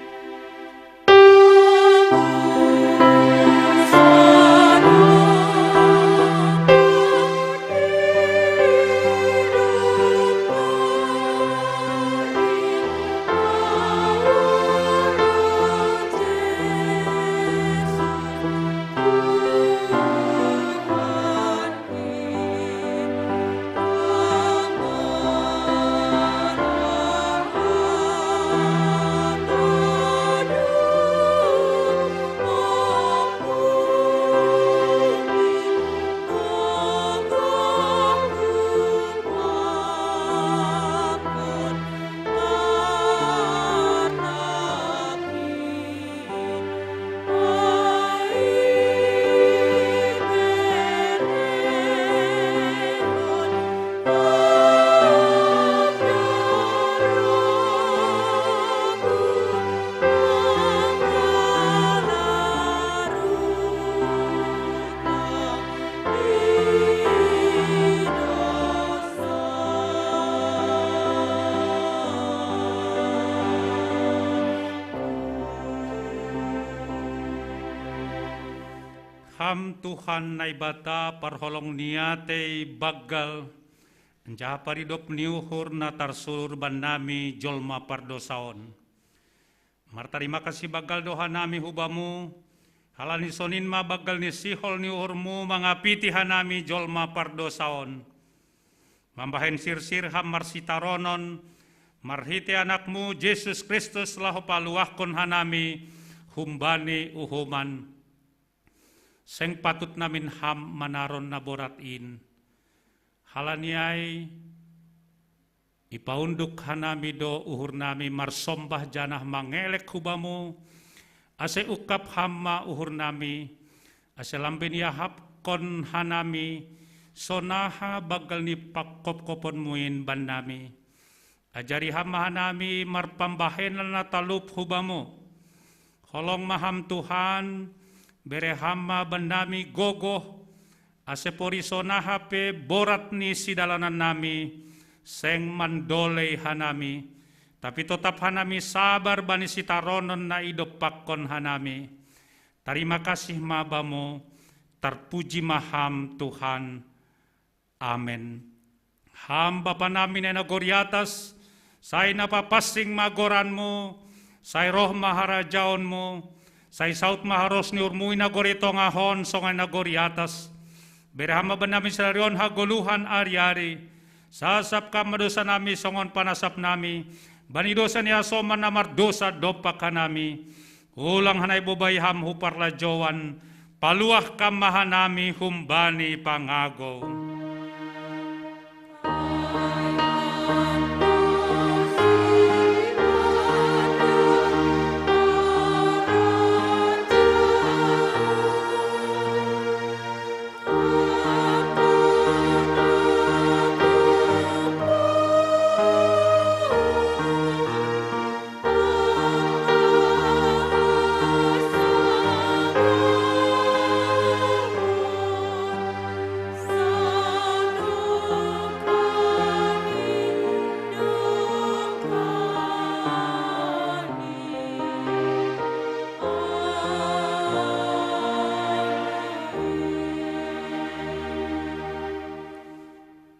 Ham Tuhan Naibata parholong ni atei banggal, anjaha paridop ni uhur na tarsulur bannami jolma pardosa on. Martarima kasih banggal do hanami hu Bamu, halani sonin ma banggal ni sihol ni uhurMu mangapiti hanami jolma pardosa on. Mambahen sirsir Ham marsitaronon, marhitei AnakMu Jesus Kristus laho paluahkon hanami humbani uhuman. Seng patut namin Ham manaron na borat in. Halani ai, ipaunduk hanami do uhurnami marsombah janah mangelek hu Bamu, ase ungkap Ham ma uhurnami, ase lambin iahapkon hanami sonaha banggal ni pangkopkoponMu in bannami. Ajari Ham ma hanami marpambahenan na talup hu Bamu. Holong ma Ham Tuhan, bere Ham ma bannami gogoh, ase pori sonaha pe borat ni sidalanannami, seng mandolei hanami, tapi totap hanami sabar bani sitaronon na idompakkon hanami. Tarima kasih ma Bamu, tarpuji ma Ham Tuhan. Amen. Ham Bapanami na i nagori atas, sai na papansing ma goranMu, sai roh ma harajaonMu, sai saud ma haros ni uhurMu i nagori tongah on songon i nagori atas. Bere Ham ma bannami sadari on hagoluhan ari-ari. Sasap Ham ma dosanami songon panasapnami bani dosa ni hasoman na mardosa dompak hanami. Ulang hanai bobai Ham hu parlajouan, paluah Ham ma hanami humbani pangagou.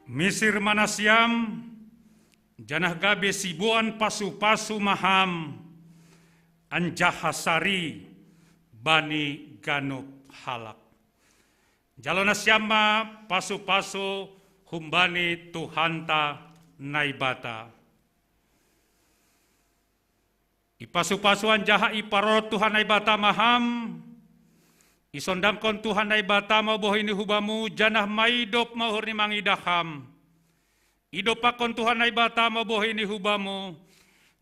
Misir ma nasiam, janah gabe siboan pasupasu ma Ham, anjaha sari bani ganup halak. Jalo nasiam ma pasupasu humbani Tuhanta Naibata. Ipasupasu anjaha iparorot Tuhan Naibata ma Ham, isondangkon Tuhan Naibata ma bohi ni hu Bamu, janah maidop ma uhur ni mangidah Ham. Idompakkon Tuhan Naibata ma bohi ni hu Bamu,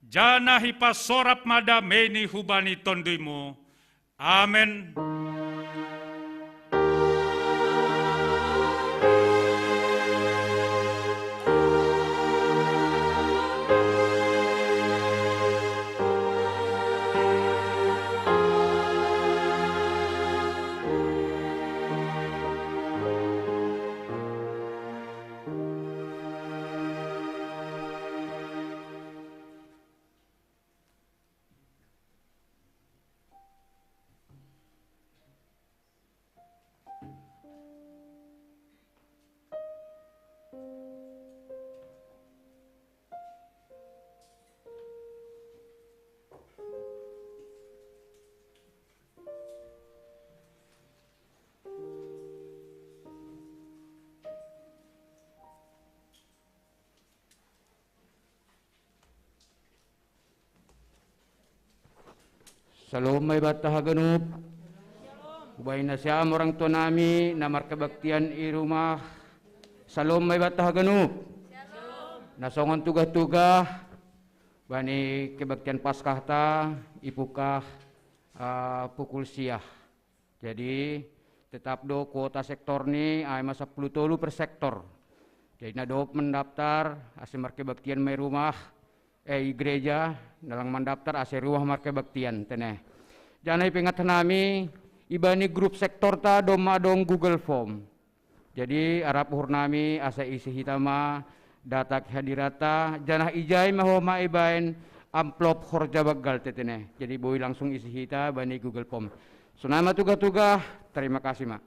janah ipasorap ma dameini hubani tonduymu. Amen. Salom ma ibanta haganup. Hubahen nasiam orang tua nami na markebaktian i rumah. Salom ma ibanta haganup. Na songon tugah-tugah bani kebaktian Paskahta ipungkah, ah, pukul siah. Jadi tetap do kuota sektor ni ai ma sapuluh tolu per sektor. Jadi na dob mandaptar ase markebaktian ma i rumah, eh, i gereja, na lang mandaptar ase rumah markebaktian tene. Janah ipengat nami, ibani grup sektorta domma adong Google Form. Jadi arap uhur nami asa isi hita ma data kehadiranta, janah ijai ma ho ma ibaen amplop horja banggal tetene. Jadi boi langsung isi hita bani Google Form. Sonai ma tugah-tugah, terima kasih ma.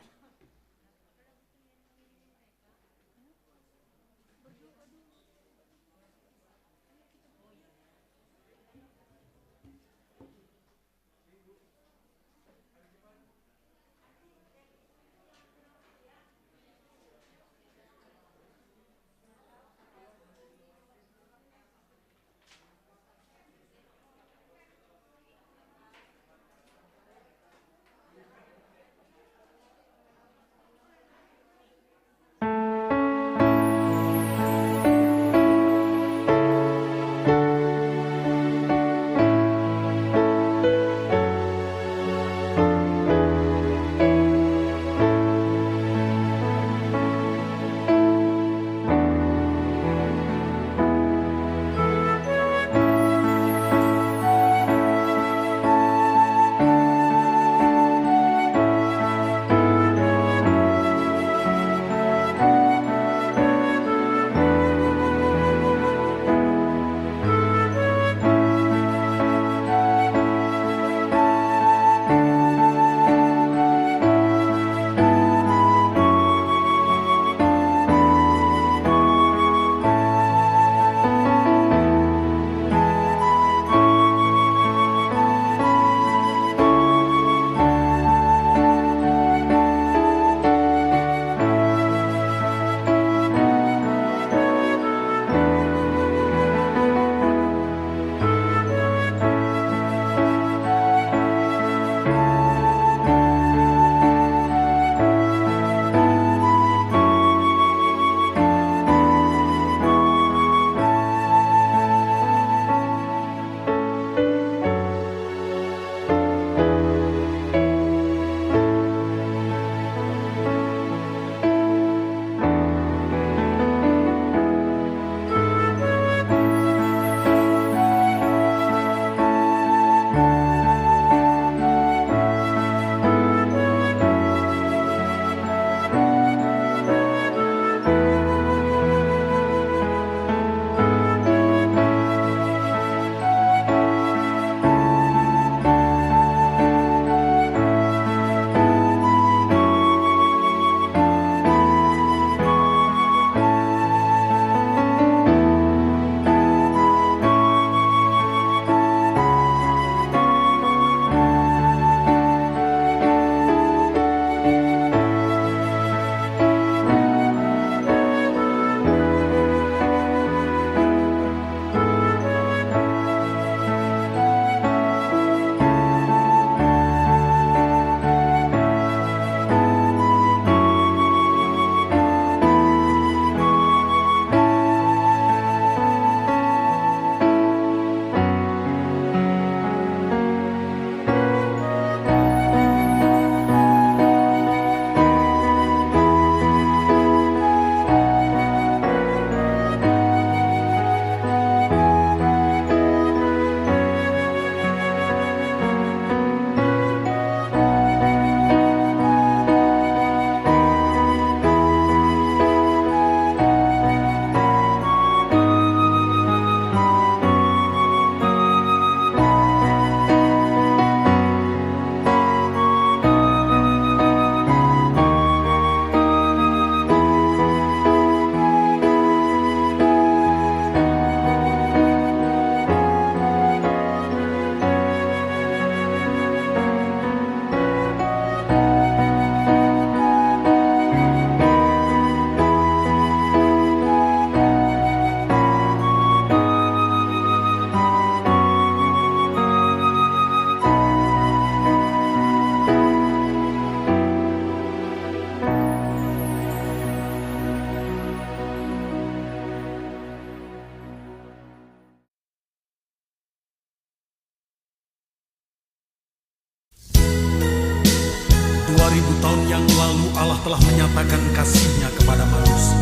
Allah telah menyatakan kasih-Nya kepada manusia,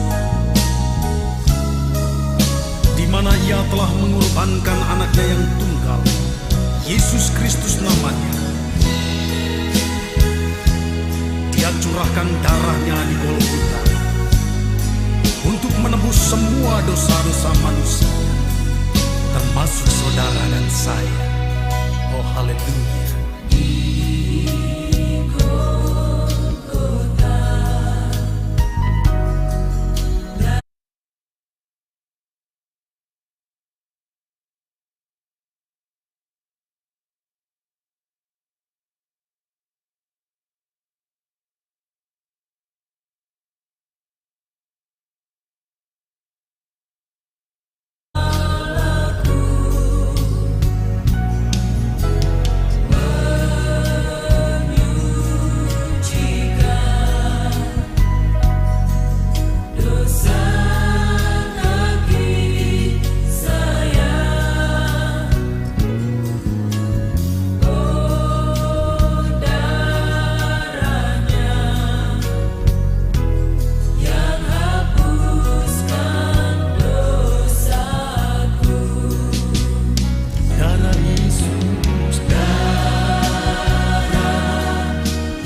di mana Ia telah mengorbankan Anak-Nya yang tunggal, Yesus Kristus namanya. Dia curahkan darah-Nya di Golgota untuk menebus semua dosa-dosa manusia, termasuk saudara dan saya. Oh, haleluya. Darah Yesus, darah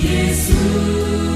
Yesus.